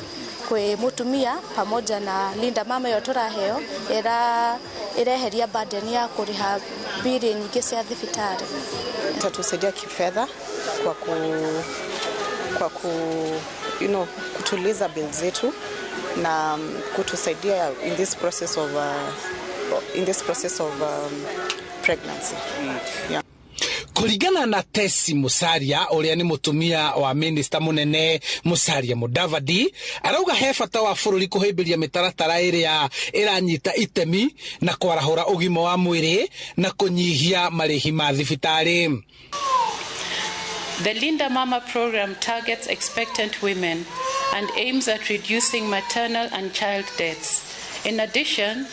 kwi mutumia pamoja na Linda Mama yo turaheo era ireheria burden ya kuriha bili nyingi cia thibitari. Itatusaidia kifedha kwa ku you know, kutuliza bills zetu na kutusaidia in this process of pregnancy. Yeah. Kũringana na Tesi Musalia ũrĩa nĩ mũtumia wa minista mũnene Musalia Mudavadi, arauga he bata wa bũrũri kũhĩmbĩria mĩtaratara ĩrĩa ĩranyita itemi na kwarahũra ũgima wa mwĩrĩ na kũnyihia marĩhi ma thibitarĩ. The Linda Mama program targets expectant women and aims at reducing maternal and child deaths. In addition,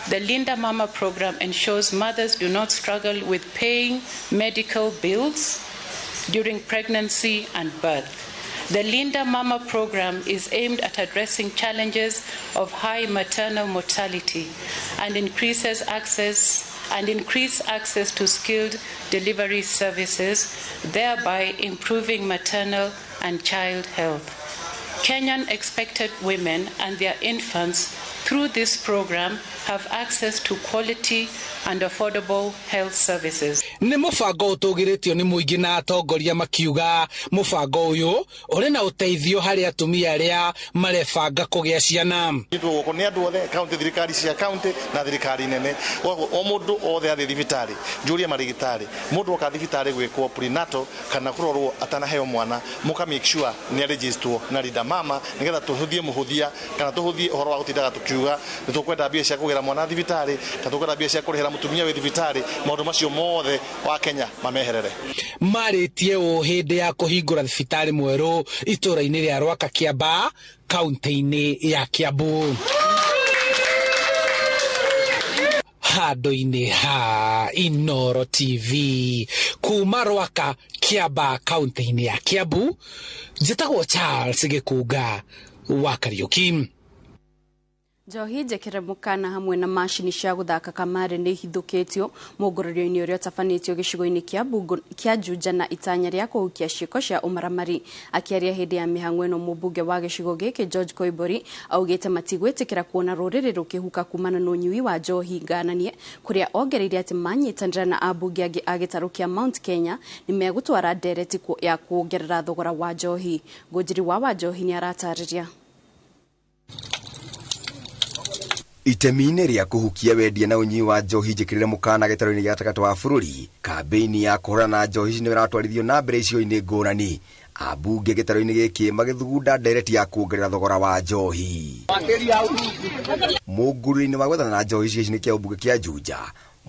the Linda Mama program ensures mothers do not struggle with paying medical bills during pregnancy and birth. The Linda Mama program is aimed at addressing challenges of high maternal mortality and increase access to skilled delivery services, thereby improving maternal and child health. Kenyan expectant women and their infants through this program have access to quality and affordable health services. Nĩ mũbango ũtũgĩrĩtio nĩ mũingĩ na atongoria makiuga mũbango ũyũ ũrĩ na ũteithio harĩ atumia arĩa marebanga kũgĩa ciana. Gũkũ nĩ andũ othe kaunti, thirikari cia kaunti na thirikari nene, o mũndũ othe athiĩ thibitarĩ, njũrie marigitari, mũndũ oka thibitarĩ gwĩkwo prenatal kana kũrorwo atanaheo mwana, mũka make sure nĩ arejistwo na Linda Mama nĩgetha tũhũthie mũhũthia kana tũhũthie ũhoro wa gũtindaga tũkiuga nĩ tũkwenda mbia cia kũgĩra mwana thibitarĩ kana tũkwenda mbia cia kũrĩhĩra mũtumia wĩ thibitarĩ. Maũndũ macio mothe wa Kenya mameherere. Marĩtie ũũ hĩndĩ ya kũhingũra thibitarĩ mwerũ itũũra-inĩ rĩa Rwaka Kĩamba, kaunti-inĩ ya Kiambu. Handũ-inĩ ha Inoro TV kuma Rwaka Kĩamba, kaunti-inĩ ya Kiambu, njĩtagwo Charles Gĩkunga wa Kariũki. Njohi njĩkĩre mũkana hamwe na macini cia gũthaka kamari nĩ ihithũkĩtio mũngũrũrio-inĩ ũrĩa ũtabanĩtio gĩcigo-inĩ kĩa Juja na itanya rĩa kũhukia ciĩko cia ũmaramari. Akĩaria hĩndĩ ya mĩhang'o ĩno, mũmbunge wa gĩcigo gĩkĩ George Koimburi augĩte matigwĩtĩkĩra kuona rũrĩrĩ rũkĩhuka kumana na ũnyui wa njohi ngananie, kũrĩa ongereire atĩ manyitanĩra na ambunge angĩ a gĩtarũ kĩa Mount Kenya nĩ megũtwara ndereti ya kuongerera thogora wa njohi. Ngũnjiri wa Wanjohi nĩ aratarĩria. Itemi-inĩ rĩa kũhukia wendia na ũnyui wa njohi njĩkĩrĩre mũkana gĩtarũ-inĩ gĩa gatagatĩ wa bũrũri, kambĩini ya kũhũrana na njohi nĩ ĩratwarithio na mbere icigo-inĩ ngũrani. Ambunge gĩtarũ-inĩ gĩkĩ magĩthugunda ndereti ya kuongerera thogora wa njohi. Mũngũrũ-inĩ wa gwethana na njohi gĩcigo-inĩ kĩa ũmbunge kĩa Juja,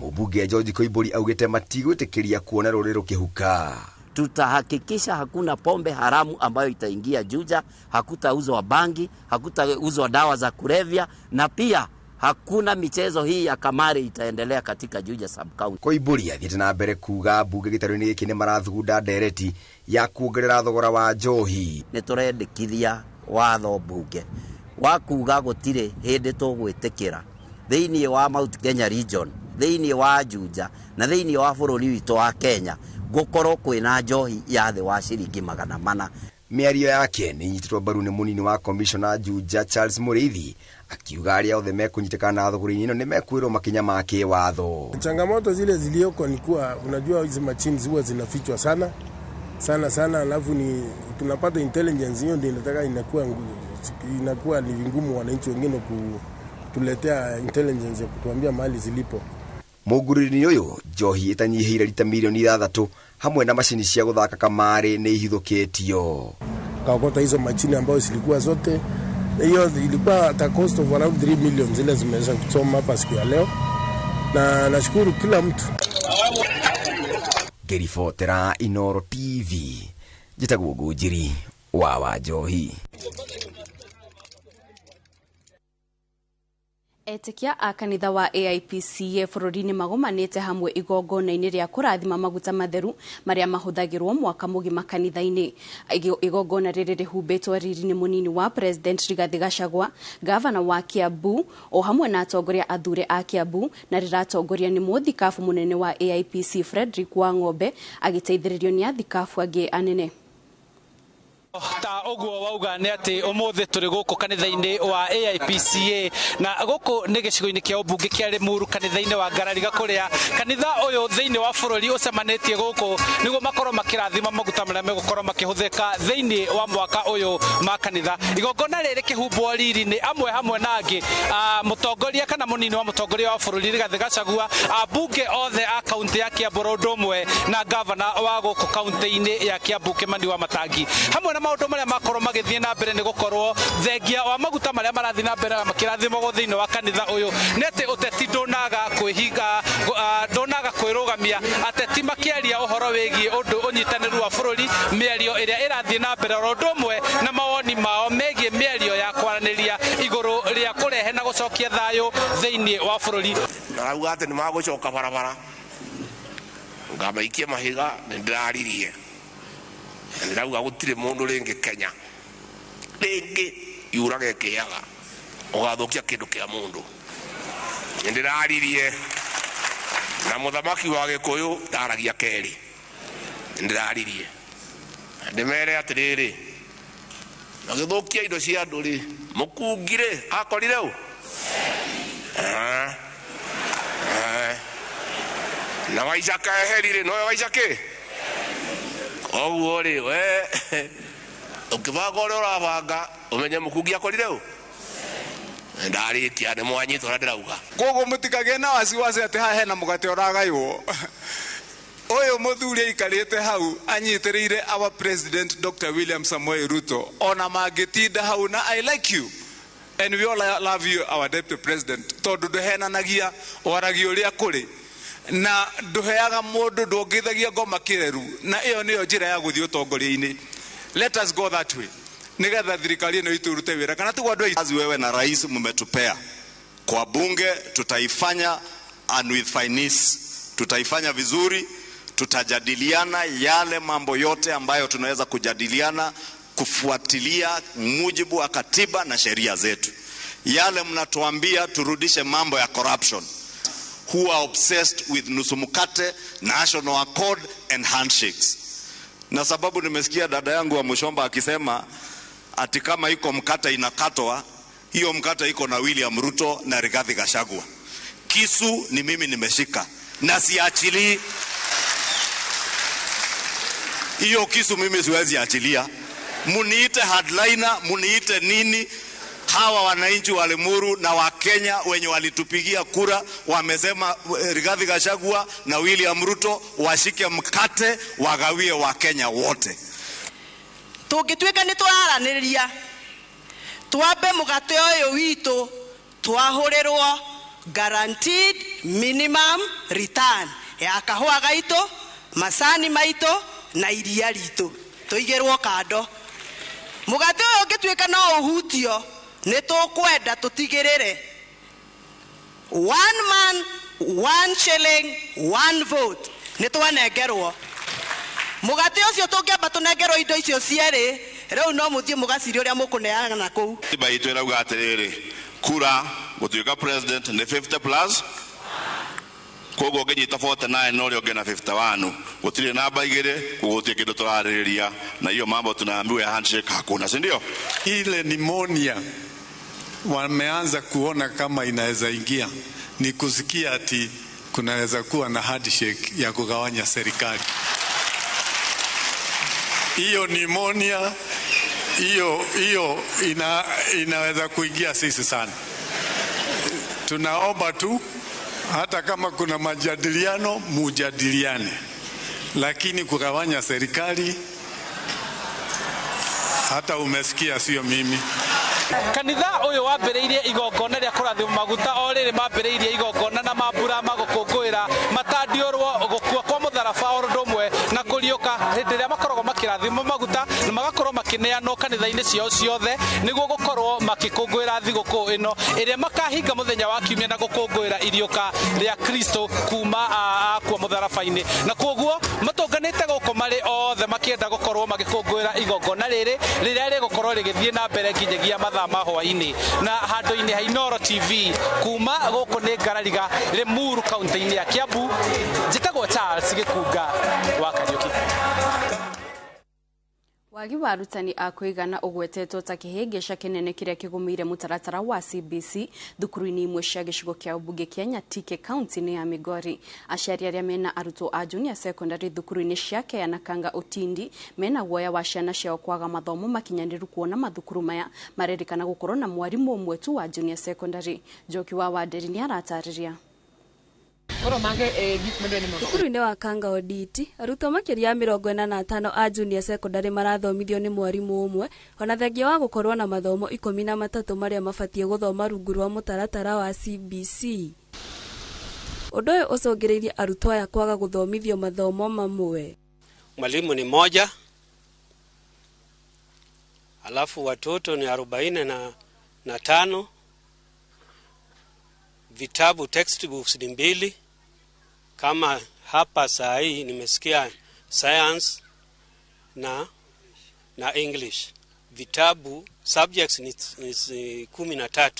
mũmbunge George Koimburi augĩte matigwĩtĩkĩria kuona rũrĩrĩ rũkĩhuka. Tutahakikisha hakuna pombe haramu ambayo itaingia Juja, hakutauzwa bangi, hakutauzwa dawa za kulevya, na pia hakuna michezo hii ya kamari itaendelea katika Juja sub-county. Koimburi athiĩte na mbere kuga mbunge gĩtarũ-inĩ gĩkĩ nĩ marathugunda ndereti ya kuongerera thogora wa njohi. Nĩ tũrendekithia watho mbunge wa kuga gũtirĩ hĩndĩ tũgwĩtĩkĩra thĩinĩ wa Mount Kenya region, thĩinĩ wa Juja na thĩinĩ wa bũrũri witũ wa Kenya gũkorwo kwĩna njohi ya thĩ wa ciringi 400. Mĩario yake nĩ inyitĩtwo mbaru nĩ mũnini wa komishona Juja Charles Mũrĩithi, akiuga arĩa othe mekũnyitĩkana na thogora-inĩ ĩno nĩ mekwĩrwo makinya ma kĩwatho. Changamoto zile zilioko ni kuwa unajua hizi machines huwa zinafichwa sana, sana sana, alafu ni tunapata intelligence hiyo ndio inataka inakuwa ni vingumu wananchi wengine kutuletea intelligence ya kutuambia mahali zilipo. Mũgurĩri ũyũ njohi ĩtanyihĩire rita milioni 6 hamwe na macini cia gũthaka kamarĩ nĩ ihithũkĩtio. Kaokota hizo machini ambazo zilikuwa zote, hiyo ilikuwa at a cost of around 3 million zile zimeweza kuchoma hapa siku ya leo, na nashukuru kila mtu. Ngĩribotera Inoro TV, njĩtagwo Ngũnjiri wa Wanjohi. Etikia a kanitha wa AIPCA bũrũri-inĩ magomanĩte hamwe igongona-inĩ rĩa kũrathima maguta matheru marĩa mahũthagĩrwo mwaka mũgima kanitha-inĩ. Igongona rĩrĩ rĩhumbĩtwo riri-inĩ mũnini wa President Rigathi Gachagua, gavana wa Kiambu o hamwe na atongoria athure a Kiambu, na rĩratongoria nĩ mũthikabu mũnene wa AIPC Frederick Wang'ombe agĩteithĩrĩrio nĩ athikabu angĩ anene. Ta ũguo wauga nĩ atĩ ũmũthĩ tũrĩ gũkũ kanitha-inĩ wa AIPCA na gũkũ nĩ gĩcigo-inĩ kĩa ũmbunge kĩa Limuru kanitha-inĩ wa Ngarariga kũrĩa kanitha ũyũ thĩinĩ wa bũrũri ũcemanĩtie gũkũ nĩguo makorwo makĩrathima maguta marĩa megũkorwo makĩhũthĩka thĩinĩ wa mwaka ũyũ ma kanitha. Igongona rĩrĩ kĩhumbwo riri nĩ amwe hamwe na angĩ mũtongoria kana mũnini wa mũtongoria wa bũrũri Rigathi Gachagua, ambunge othe a kaunti ya Kiambu ũndũ ũmwe na gavana wa gũkũ kaunti-inĩ ya Kiambu Kimani wa Matangi. Hamwe na maũndũ marĩa makorwo magĩthiĩ na mbere nĩ gũkorwo thengia wa maguta marĩa marathiĩ na mbere makĩrathimagwo thĩinĩ wa kanitha ũyũ nĩ atĩ ũteti ndũnaga kwĩhinga, ndũnaga kwĩrũgamia, ateti makĩaria ũhoro wĩgiĩ ũndũ ũnyitanĩru wa bũrũri, mĩario ĩrĩa ĩrathiĩ na mbere oro ũndũ ũmwe na mawoni mao megiĩ mĩario ya kwaranĩria igũrũ rĩa kũrehe na gũcokia thayũ thĩinĩ wa bũrũri. Marauga atĩ nĩ magũcoka barabara ngamaikie mahiga, nĩ ndĩraririe ndĩrauga gũtirĩ mũndũ rĩngĩ Kenya rĩngĩ yurage kĩaga ũgathũkia kĩndũ kĩa mũndũ. Nĩ ndĩraririe na mũthamaki wa Gĩkũyũ ndaragia kerĩ, nĩ ndĩraririe ndĩmere atĩrĩrĩ, magĩthũkia indo cia andũ rĩ, mũkungi rĩ akorire ũ na Waicaka eheri rĩ, nowe Waicakĩ koguo rĩ we ũkĩbanga ũrĩa ũrabanga ũmenye mũkungi akorire ũ. Ndarĩkia nĩ mwanyitwo ũrĩa ndĩrauga. Koguo mũtikagĩe na wasiwasi atĩ haha hena mũgate ũragaywo. Ũyũ mũthuri aikarĩte hau anyitĩrĩire our president Dr. William Samoei Ruto ona mangĩtinda hau, na I like you and we all love you our deputy president, tondũ ndũhenanagia, waragia ũrĩa kũrĩ na ndũheaga mũndũ, ndũongithagia ngoma kĩreru, na ĩyo nĩyo njĩra ya gũthiĩ ũtongoria-inĩ. Let us go that way nigetha thirikari ĩno itũ ĩrute wĩra kana tiguo andũ. Kazi wewe na rais mmetupea kwa bunge, tutaifanya and with finesse, tutaifanya vizuri, tutajadiliana yale mambo yote ambayo tunaweza kujadiliana kufuatilia mujibu wa katiba na sheria zetu. Yale mnatuambia turudishe mambo ya corruption, who are obsessed with nusu mkate, national accord and handshakes. Na sababu nimesikia dada yangu wa Mushomba akisema ati kama iko mkate inakatwa, hiyo mkate iko na William Ruto na Rigathi Gachagua. Kisu ni mimi nimeshika na siachilii hiyo kisu, mimi siwezi achilia. Muniite hardliner, muniite nini, hawa wananchi wa Limuru na wa Kenya wenye walitupigia kura wamesema Rigathi Gachagua na William Ruto washike mkate wagawie wa Kenya wote. Tũngĩtuĩka nĩ tũraranĩria twambe mũgate ũyũ witũ twahũrĩrwo guaranteed minimum return ya kahũa gaitũ, macani maitũ na iria ritũ tũigĩrwo kando. Mũgate ũyũ ũngĩtuĩka no ũhutio, nĩ tũkwenda tũtigĩrĩre one man one shilling one vote nĩ twanengerwo. Mũgate ũcio tũngĩamba tũnengerwo indo icio cierĩ, rĩu no mũthiĩ mũgacirie ũrĩa mũkũneana kũu. Katiba itũ ĩrauga atĩrĩrĩ, kura gũtuĩka president nĩ 50 plus, koguo ũngĩnyita 49 na ũrĩa ũngĩ na 51, gũtirĩ namba igĩrĩ, koguo gũtirĩ kĩndũ tũrarĩrĩria, na hiyo mambo tunaambiwa ya handshake hakuna, si ndio? Ile pneumonia wameanza kuona kama inaweza ingia ni kusikia ati kunaweza kuwa na handshake ya kugawanya serikali. Hiyo pneumonia hiyo hiyo inaweza kuingia sisi sana. Tunaomba tu hata kama kuna majadiliano mujadiliane, lakini kugawanya serikali, hata umesikia, sio mimi. Kanitha uyu wambĩrĩirie igongona rĩa kũrathimwo maguta o rĩrĩ mambĩrĩirie igongona na mambura ma gũkũngũĩra matandiũrwo gũkua kwa mũtharaba o ũndũ ũmwe na kũriũka hĩndĩ ĩrĩa makoragwo makĩrathimwo maguta na magakorwo makĩneanwo kanitha-inĩ ciao ciothe nĩguo gũkorwo makĩkũngũĩra thigũkũ ĩno ĩrĩa makahinga mũthenya wa kiumia na gũkũngũĩra iriũka rĩa Kristo kuma akua mũtharaba-inĩ. Na koguo matũnganĩte gũkũ marĩ othe makĩenda gũkorwo magĩkũngũĩra igongona rĩrĩ rĩrĩa rĩgũkorwo rĩgĩthiĩ na mbere nginyagia mathaa ma hwaĩ-inĩ. Na handũ-inĩ ha Inooro TV kuma gũkũ nĩ Ngarariga Limuru kaunti-inĩ ya Kiambu, njĩtagwo Charles Gĩkunga wa Kariũki. Wagi wa arutani a kũigana ũgwetetwo ta kĩhĩngĩca kĩnene kĩrĩa kĩgũmĩire mũtaratara wa CBC thukuru-inĩ imwe cia gĩcigo kĩa ũmbunge kĩa Nyatike kaunti-inĩ ya Migori. Aciari arĩa mena arutwo a junior secondary thukuru-inĩ cia Kea na Kanga Utindi mena guoya wa ciana ciao kwaga mathomo makinyanĩru kuona mathukuru maya marerĩkana gũkorwo na mwarimũ ũmwe tu wa junior secondary. Njoki wa Wanderi nĩaratarĩria. Thukuru-inĩ wa Kanga Oditi, arutwo makĩria ya 45 a junior secondary marathomithio nĩ mwarimũ ũmwe ona thengia wa gũkorwo na mathomo 13 marĩa mabatiĩ gũthoma rungu rwa mũtaratara wa CBC. Ũndũ ũyũ ũcũngĩrĩirie arutwo aya kwaga gũthomithio mathomo mamwe. Mwalimu ni moja, alafu watoto ni 45, vitabu textbooks ni 2. Kama hapa saa hii nimesikia science na English. Vitabu subjects ni 13.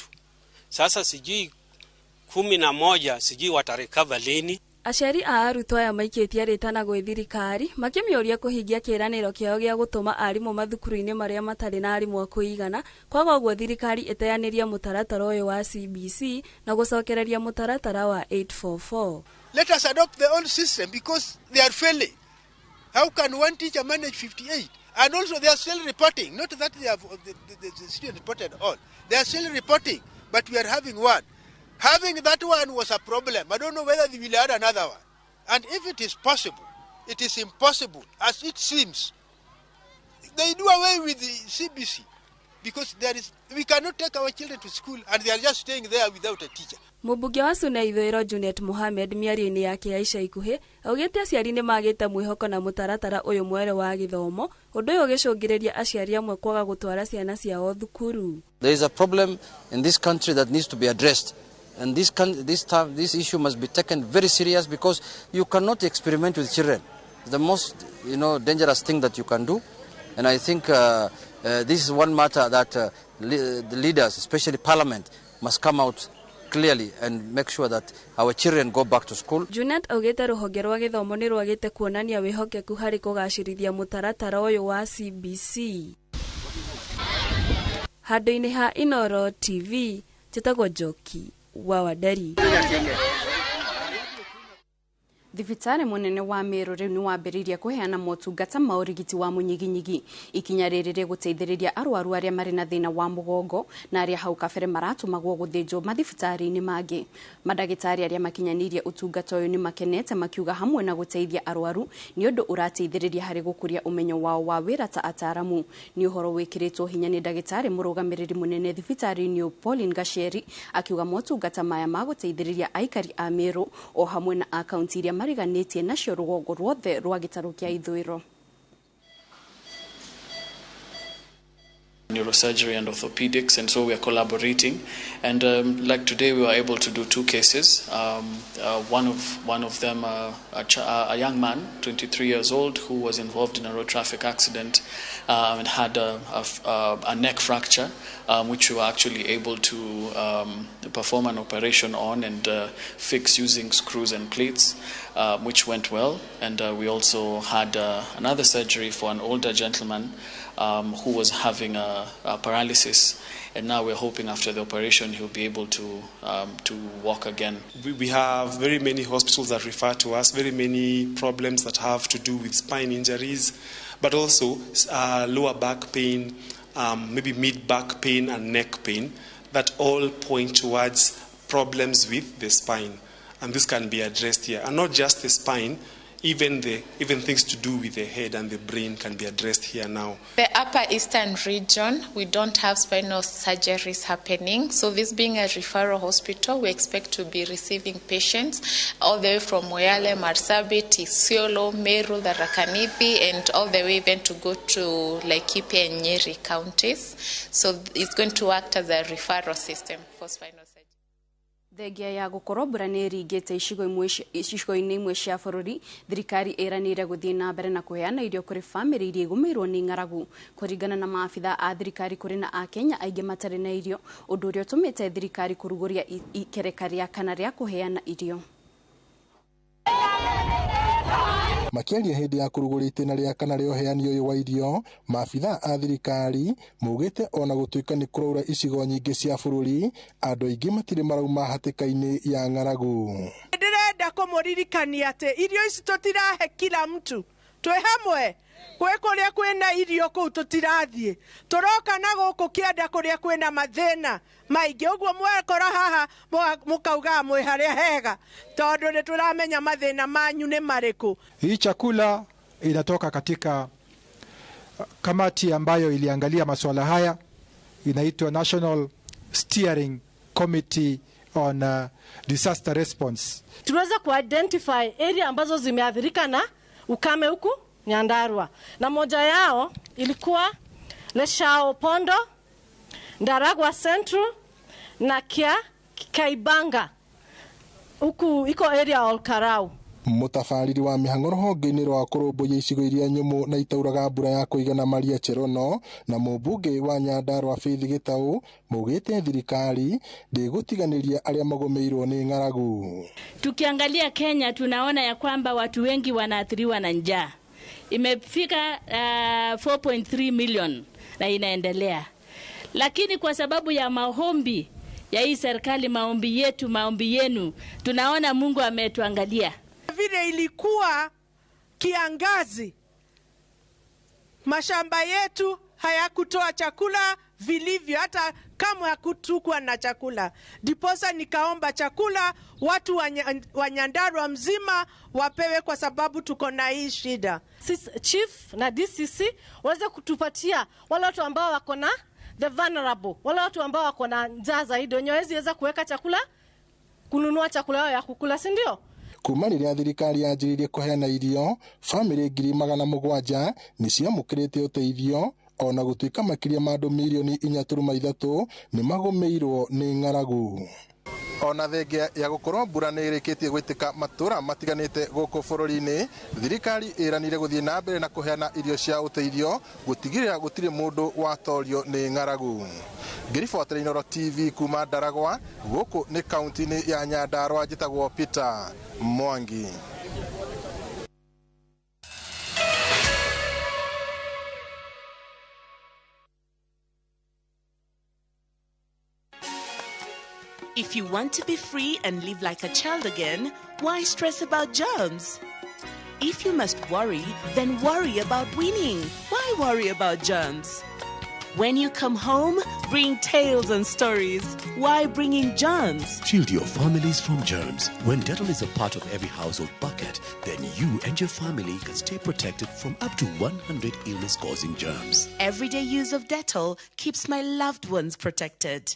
Sasa sijui 11 sijui watarecover lini. Aciari a arutwo aya maikĩtie rĩtana gwĩ thirikari makĩmĩũria kũhingia kĩĩranĩro kĩao gĩa gũtũma arimũ mathukuru-inĩ marĩa matarĩ na arimũ a kũigana, kwaga ũguo thirikari ĩteanĩrie mũtaratara ũyũ wa CBC na gũcokereria mũtaratara wa 844. Let us adopt the old system because they are failing. How can one teacher manage 58? And also they are still reporting. Not that they have the student reported all. They are still reporting, but we are having one. Having that one was a problem. I don't know whether they will add another one. And if it is possible, it is impossible, as it seems. They do away with the CBC because there is, we cannot take our children to school and they are just staying there without a teacher. Mũmbunge wa Suna Ithũĩro Junet Mohamed mĩario-inĩ yake ya ica ikuhĩ augĩte aciari nĩ magĩte mwĩhoko na mũtaratara ũyũ mwerũ wa gĩthomo, ũndũ ũyũ ũgĩcũngĩrĩria aciari amwe kwaga gũtwara ciana ciao thukuru. There is a problem in this country that needs to be addressed. And this issue must be taken very serious because you cannot experiment with children. It's the most, dangerous thing that you can do. And I think this is one matter that the leaders, especially Parliament, must come out clearly and make sure that our children go back to school. Junet augĩte rũhonge rwa gĩthomo nĩ rwagĩte kuonania wĩhokeku harĩ kũgacĩrithia mũtaratara ũyũ wa CBC. Handũ-inĩ ha Inooro TV, njĩtagwo Njoki wa Wanderi. Thibitarĩ mũnene wa Meru rĩu nĩ wambĩrĩirie kũheana motungata ma ũrigiti wa mũnyiginyigi. Ikinya rĩrĩ rĩgũteithĩrĩria arwaru arĩa marĩ na thĩna wa mũgongo na arĩa hau kabere maratũmagwo gũthĩnjwo mathibitarĩ-inĩ mangĩ. Mandagĩtarĩ arĩa makinyanĩirie ũtungata ũyũ nĩ makenete makiuga hamwe na gũteithia arwaru nĩ ũndũ ũrateithĩrĩria harĩ gũkũria ũmenyo wao wa wĩra ta ataaramu. Nĩ ũhoro wĩkĩrĩtwo hinya nĩ ndagĩtarĩ mũrũgamĩrĩri mũnene thibitarĩ-inĩ Pauline Gacheri akiuga motungata maya magũteithĩrĩria aikari a Meru o hamwe na a kaunti iria mariganĩtie nacio rũgongo ruothe rwa gĩtarũ kĩa ithũĩro. Neurosurgery and orthopedics, and so we are collaborating. And like today, we were able to do 2 cases. One of them, a young man, 23 years old, who was involved in a road traffic accident and had a neck fracture, which we were actually able to perform an operation on and fix using screws and plates, which went well. And we also had another surgery for an older gentleman who was having a paralysis, and now we're hoping after the operation he'll be able to walk again. We have very many hospitals that refer to us, very many problems that have to do with spine injuries, But also lower back pain, maybe mid-back pain and neck pain, that all point towards problems with the spine. And this can be addressed here. And not just the spine, even things to do with the head and the brain can be addressed here now. The Upper Eastern region, we don't have spinal surgeries happening. So this being a referral hospital, we expect to be receiving patients all the way from Moyale, Marsabit, Isiolo, Meru, Tharaka Nithi, and all the way even to go to Laikipia and Nyeri counties. So it's going to act as a referral system for spinal surgery. Thengia ya gukorwo mbura nĩ ĩringĩte icigo-inĩ imwe cia bũrũri, thirikari ĩranĩire gũthiĩ na mbere na kũheana irio kũrĩ bamĩrĩ iria igũmĩirwo nĩ ng'aragu. Kũringana na maabitha a thirikari, kũrĩ na akenya aingĩ matarĩ na irio, ũndũ ũrĩa ũtũmĩte thirikari kũrugũria ikereka rĩa kana rĩa kũheana irio. Makiaria hĩndĩ ya kũrugũria itĩna rĩa kana rĩa ũheani ũyũ wa irio, maabitha a thirikari maugĩte ona gũtuĩka nĩ kũraura icigo nyingĩ cia bũrũri, andũ aingĩ matirĩ marauma hatĩka-inĩ ya ng'aragu. Ndĩrenda kũmũririkania atĩ irio ici tũtirahe kila mtu, twĩ hamwe kwĩ kũrĩa kwĩna irio kũu tũtirathiĩ, tũroka na gũkũ kĩanda kũrĩa kwĩna mathĩna maingĩ. Ũguo mwekora haha mũkaugaga mwĩ harĩa hega, tondũ nĩ tũramenya mathĩna manyu nĩ marĩkũ. Hii chakula inatoka katika kamati ambayo iliangalia masuala haya, inaitwa National Steering Committee on Disaster Response. Tunaweza kuidentify area ambazo zimeathirika na ukame huku Nyandarua, na moja yao ilikuwa Leshao Pondo, Ndaragwa Central na Kia Kaibanga huku iko area Olkarau. Mutabarĩri wa mĩhang'o rũhonge-inĩ rwa kũrũmbũiya icigo iria nyũmũ na itauraga mbura ya kũigana Maria Cherono na mũmbunge wa Nyandarua Faith Gitau maugĩte thirikari ndĩgũtiganĩria arĩa magũmĩirwo nĩ ng'aragu. Tukiangalia Kenya tunaona ya kwamba watu wengi wanaathiriwa na njaa. Imefika 4.3 million na inaendelea. Lakini kwa sababu ya maombi ya hii serikali, maombi yetu, maombi yenu, tunaona Mungu ametuangalia. Vile ilikuwa kiangazi, mashamba yetu hayakutoa chakula vilivyo, hata kama hakutukua na chakula. Diposa nikaomba chakula watu wa Nyandarua mzima wapewe, kwa sababu tuko na hii shida. Sisi chief na DCC waweze kutupatia wale watu ambao wako na the vulnerable, wale watu ambao wako na njaa zaidi, wenye hawezi kuweka chakula, kununua chakula yao ya kukula, si ndio? Kuma rĩrĩa thirikari yanjĩrĩirie kũheana irio, bamĩrĩ 700,000 nĩ ciamũkĩrĩte ũteithio, ona gũtuĩka makĩria ma andũ mirioni 4.3 nĩ magũmĩirwo nĩ ng'aragu. Ona thengia ya gũkorwo mbura nĩ ĩrĩkĩtie gwĩtĩka matũra matiganĩte gũkũ bũrũri-inĩ, thirikari ĩranire gũthiĩ na mbere na kũheana irio cia ũteithio gũtigĩrĩra gũtirĩ mũndũ watorio nĩ ng'aragu. Ngĩribotera Inooro TV kuma Ndaragwa, gũkũ nĩ kaunti-inĩ ya Nyandarua, njĩtagwo Peter Mwangi. If you want to be free and live like a child again, why stress about germs? If you must worry, then worry about winning. Why worry about germs? When you come home, bring tales and stories. Why bring in germs? Shield your families from germs. When Dettol is a part of every household bucket, then you and your family can stay protected from up to 100 illness-causing germs. Everyday use of Dettol keeps my loved ones protected.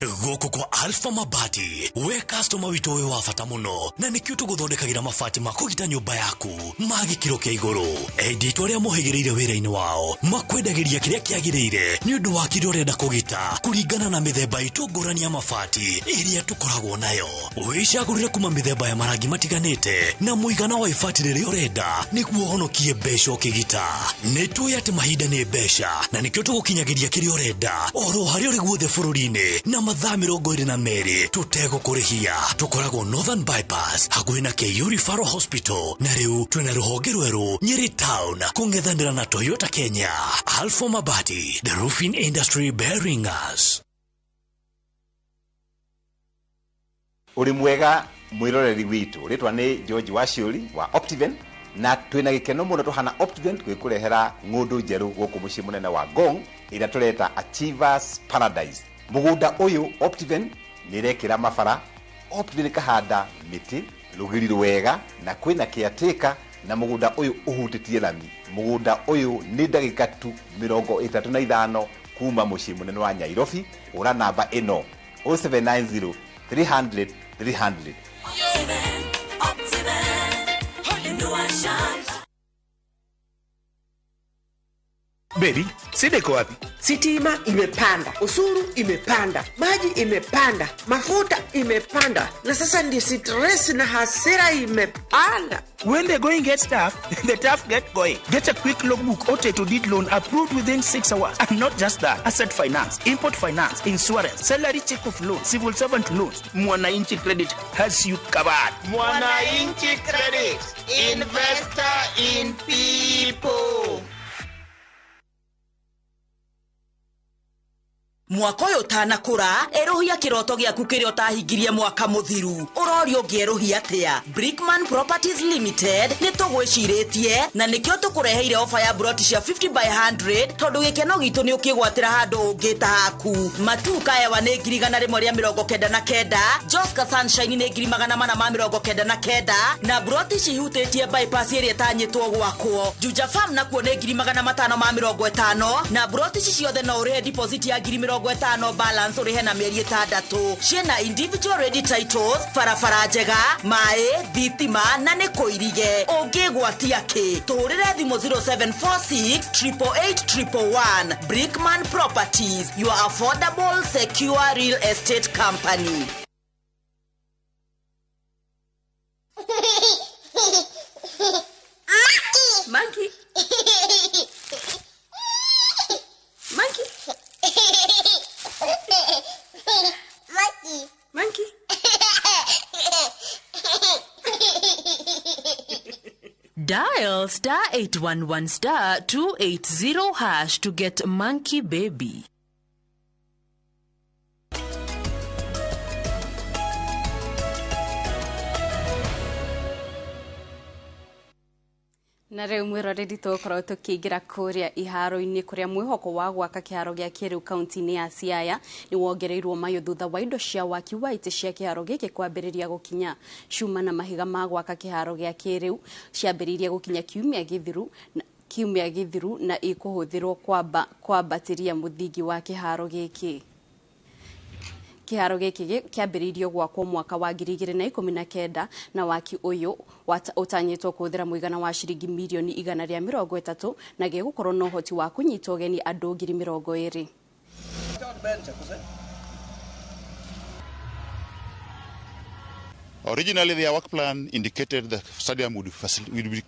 Gũkũ kwa Alpha Mabati, we customer witũ wĩ wa bata mũno, na nĩkĩo tũgũthondekagĩra mabati ma kũgita nyũmba yaku ma gĩkĩro kĩa igũrũ. Endia aitũ arĩa mohĩgĩrĩire wĩra-inĩ wao makwendagĩria kĩrĩa kĩagĩrĩire nĩ ũndũ wa kĩrĩa ũrenda kũgita kũringana na mĩthemba itũ ngũrani ya mabati ĩrĩa tũkoragwo nayo. Wĩcagũrĩre kuma mĩthemba ya marangi matiganĩte na mũigana wa ibati rĩrĩa ũrenda nĩguo ũhonokie mbeca ũkĩgita. Nĩ tũĩ atĩ mahinda nĩ mbeca na nĩkĩo tũgũkinyagĩria kĩrĩa ũrenda oro harĩa ũrĩ guothe bũrũri-inĩ na mathaa 22 tũtegũkũrĩhia. Tũkoragwo Northern Bypass hakuhĩ na KU Referral Hospital, na rĩu twĩna rũhonge rwerũ Nyeri Town kũng'ethanĩra na Toyota Kenya. Alpha Mabati, the roofing industry bearing us. Ũrĩ mwega mwĩroreri witũ, rĩtwa nĩ George Waciũri wa Optiven, Na twina gikeno muno tuhana Optiven gwikurehera ng'undu njeru guku mucii munene wa Ngong ira tureta Achievers Paradise. Mugunda uyu Optiven nirekira mabara, Optiven kahanda miti rugiri rwega na kwina caretaker, na mugunda uyu uhutitie lami. Mugunda uyu ni ndagika tu 35 kuma mucii munene wa Nairobi. Ura namba ino 0790 300 300. Baby, shida iko wapi? Sitima imepanda, usuru imepanda, maji imepanda, mafuta imepanda, na sasa ndio stress na hasira imepanda. When the going gets tough, the tough get going. Get a quick logbook or title deed loan approved within 6 hours. And not just that, asset finance, import finance, insurance, salary check off loan, civil servant loans. Mwananchi Credit has you covered. Mwananchi Credit, investor in people. Mwaka ũyũ ũtanakũra erũhia kĩroto gĩaku kĩrĩa ũtahingirie mwaka mũthiru. Ũrorio ũngĩerũhia atĩa? Brickman Properties Limited nĩ tũgwĩcirĩtie na nĩkĩo tũkũreheire ofa ya broti cia 50 by 100 tondũ gĩkeno gitũ nĩ ũkĩgwatĩra handũ ũngĩ ta haku. Matuka Ewa nĩ 199,000, Joska Sunshine nĩ 499,000 na broti cihutĩtie bypass ĩrĩa ĩtanyĩtwo gwakwo. Juja Farm nakuo nĩ 550,000 na broti ici ciothe no ũrĩhe deposit ya 50,000 balance urihe na mĩeri 6 ciĩna individual ready titles, barabara njega, maĩ, thitima na nĩ kũirige. Ũngĩgwatia kĩ? Tũhũrĩre thimũ 0746 888 111. Brickman Properties, your affordable secure real estate company. Monkey. Monkey. Monkey. Monkey. Dial star 811 star 280 hash to get Monkey Baby. Na rĩu mwĩroreri tũgũkorwo tũkĩingĩra kũrĩa iharo-inĩ kũrĩa mwĩhoko wa gwaka kĩharo gĩa kĩrĩu kaunti-inĩ ya Siaya nĩ wongereirwo mayũ thutha wa indo cia waki wa itĩ cia kĩharo gĩkĩ kwambĩrĩria gũkinya. Cuma na mahiga ma gwaka kĩharo gĩa kĩrĩu ciambĩrĩirie gũkinya kiumia gĩthiru na ikũhũthĩrwo kwambatĩria mũthingi wa kĩharo gĩkĩ. Kĩharo gĩkĩ kĩambĩrĩirio gwakwo mwaka wa 2019 na waki ũyũ ũtanyĩtwo kũhũthĩra mũigana wa ciringi mirioni 130 na gĩgũkorwo na ũhoti wa kũnyita ũgeni andũ 20,000. Originally, their work plan indicated the stadium would be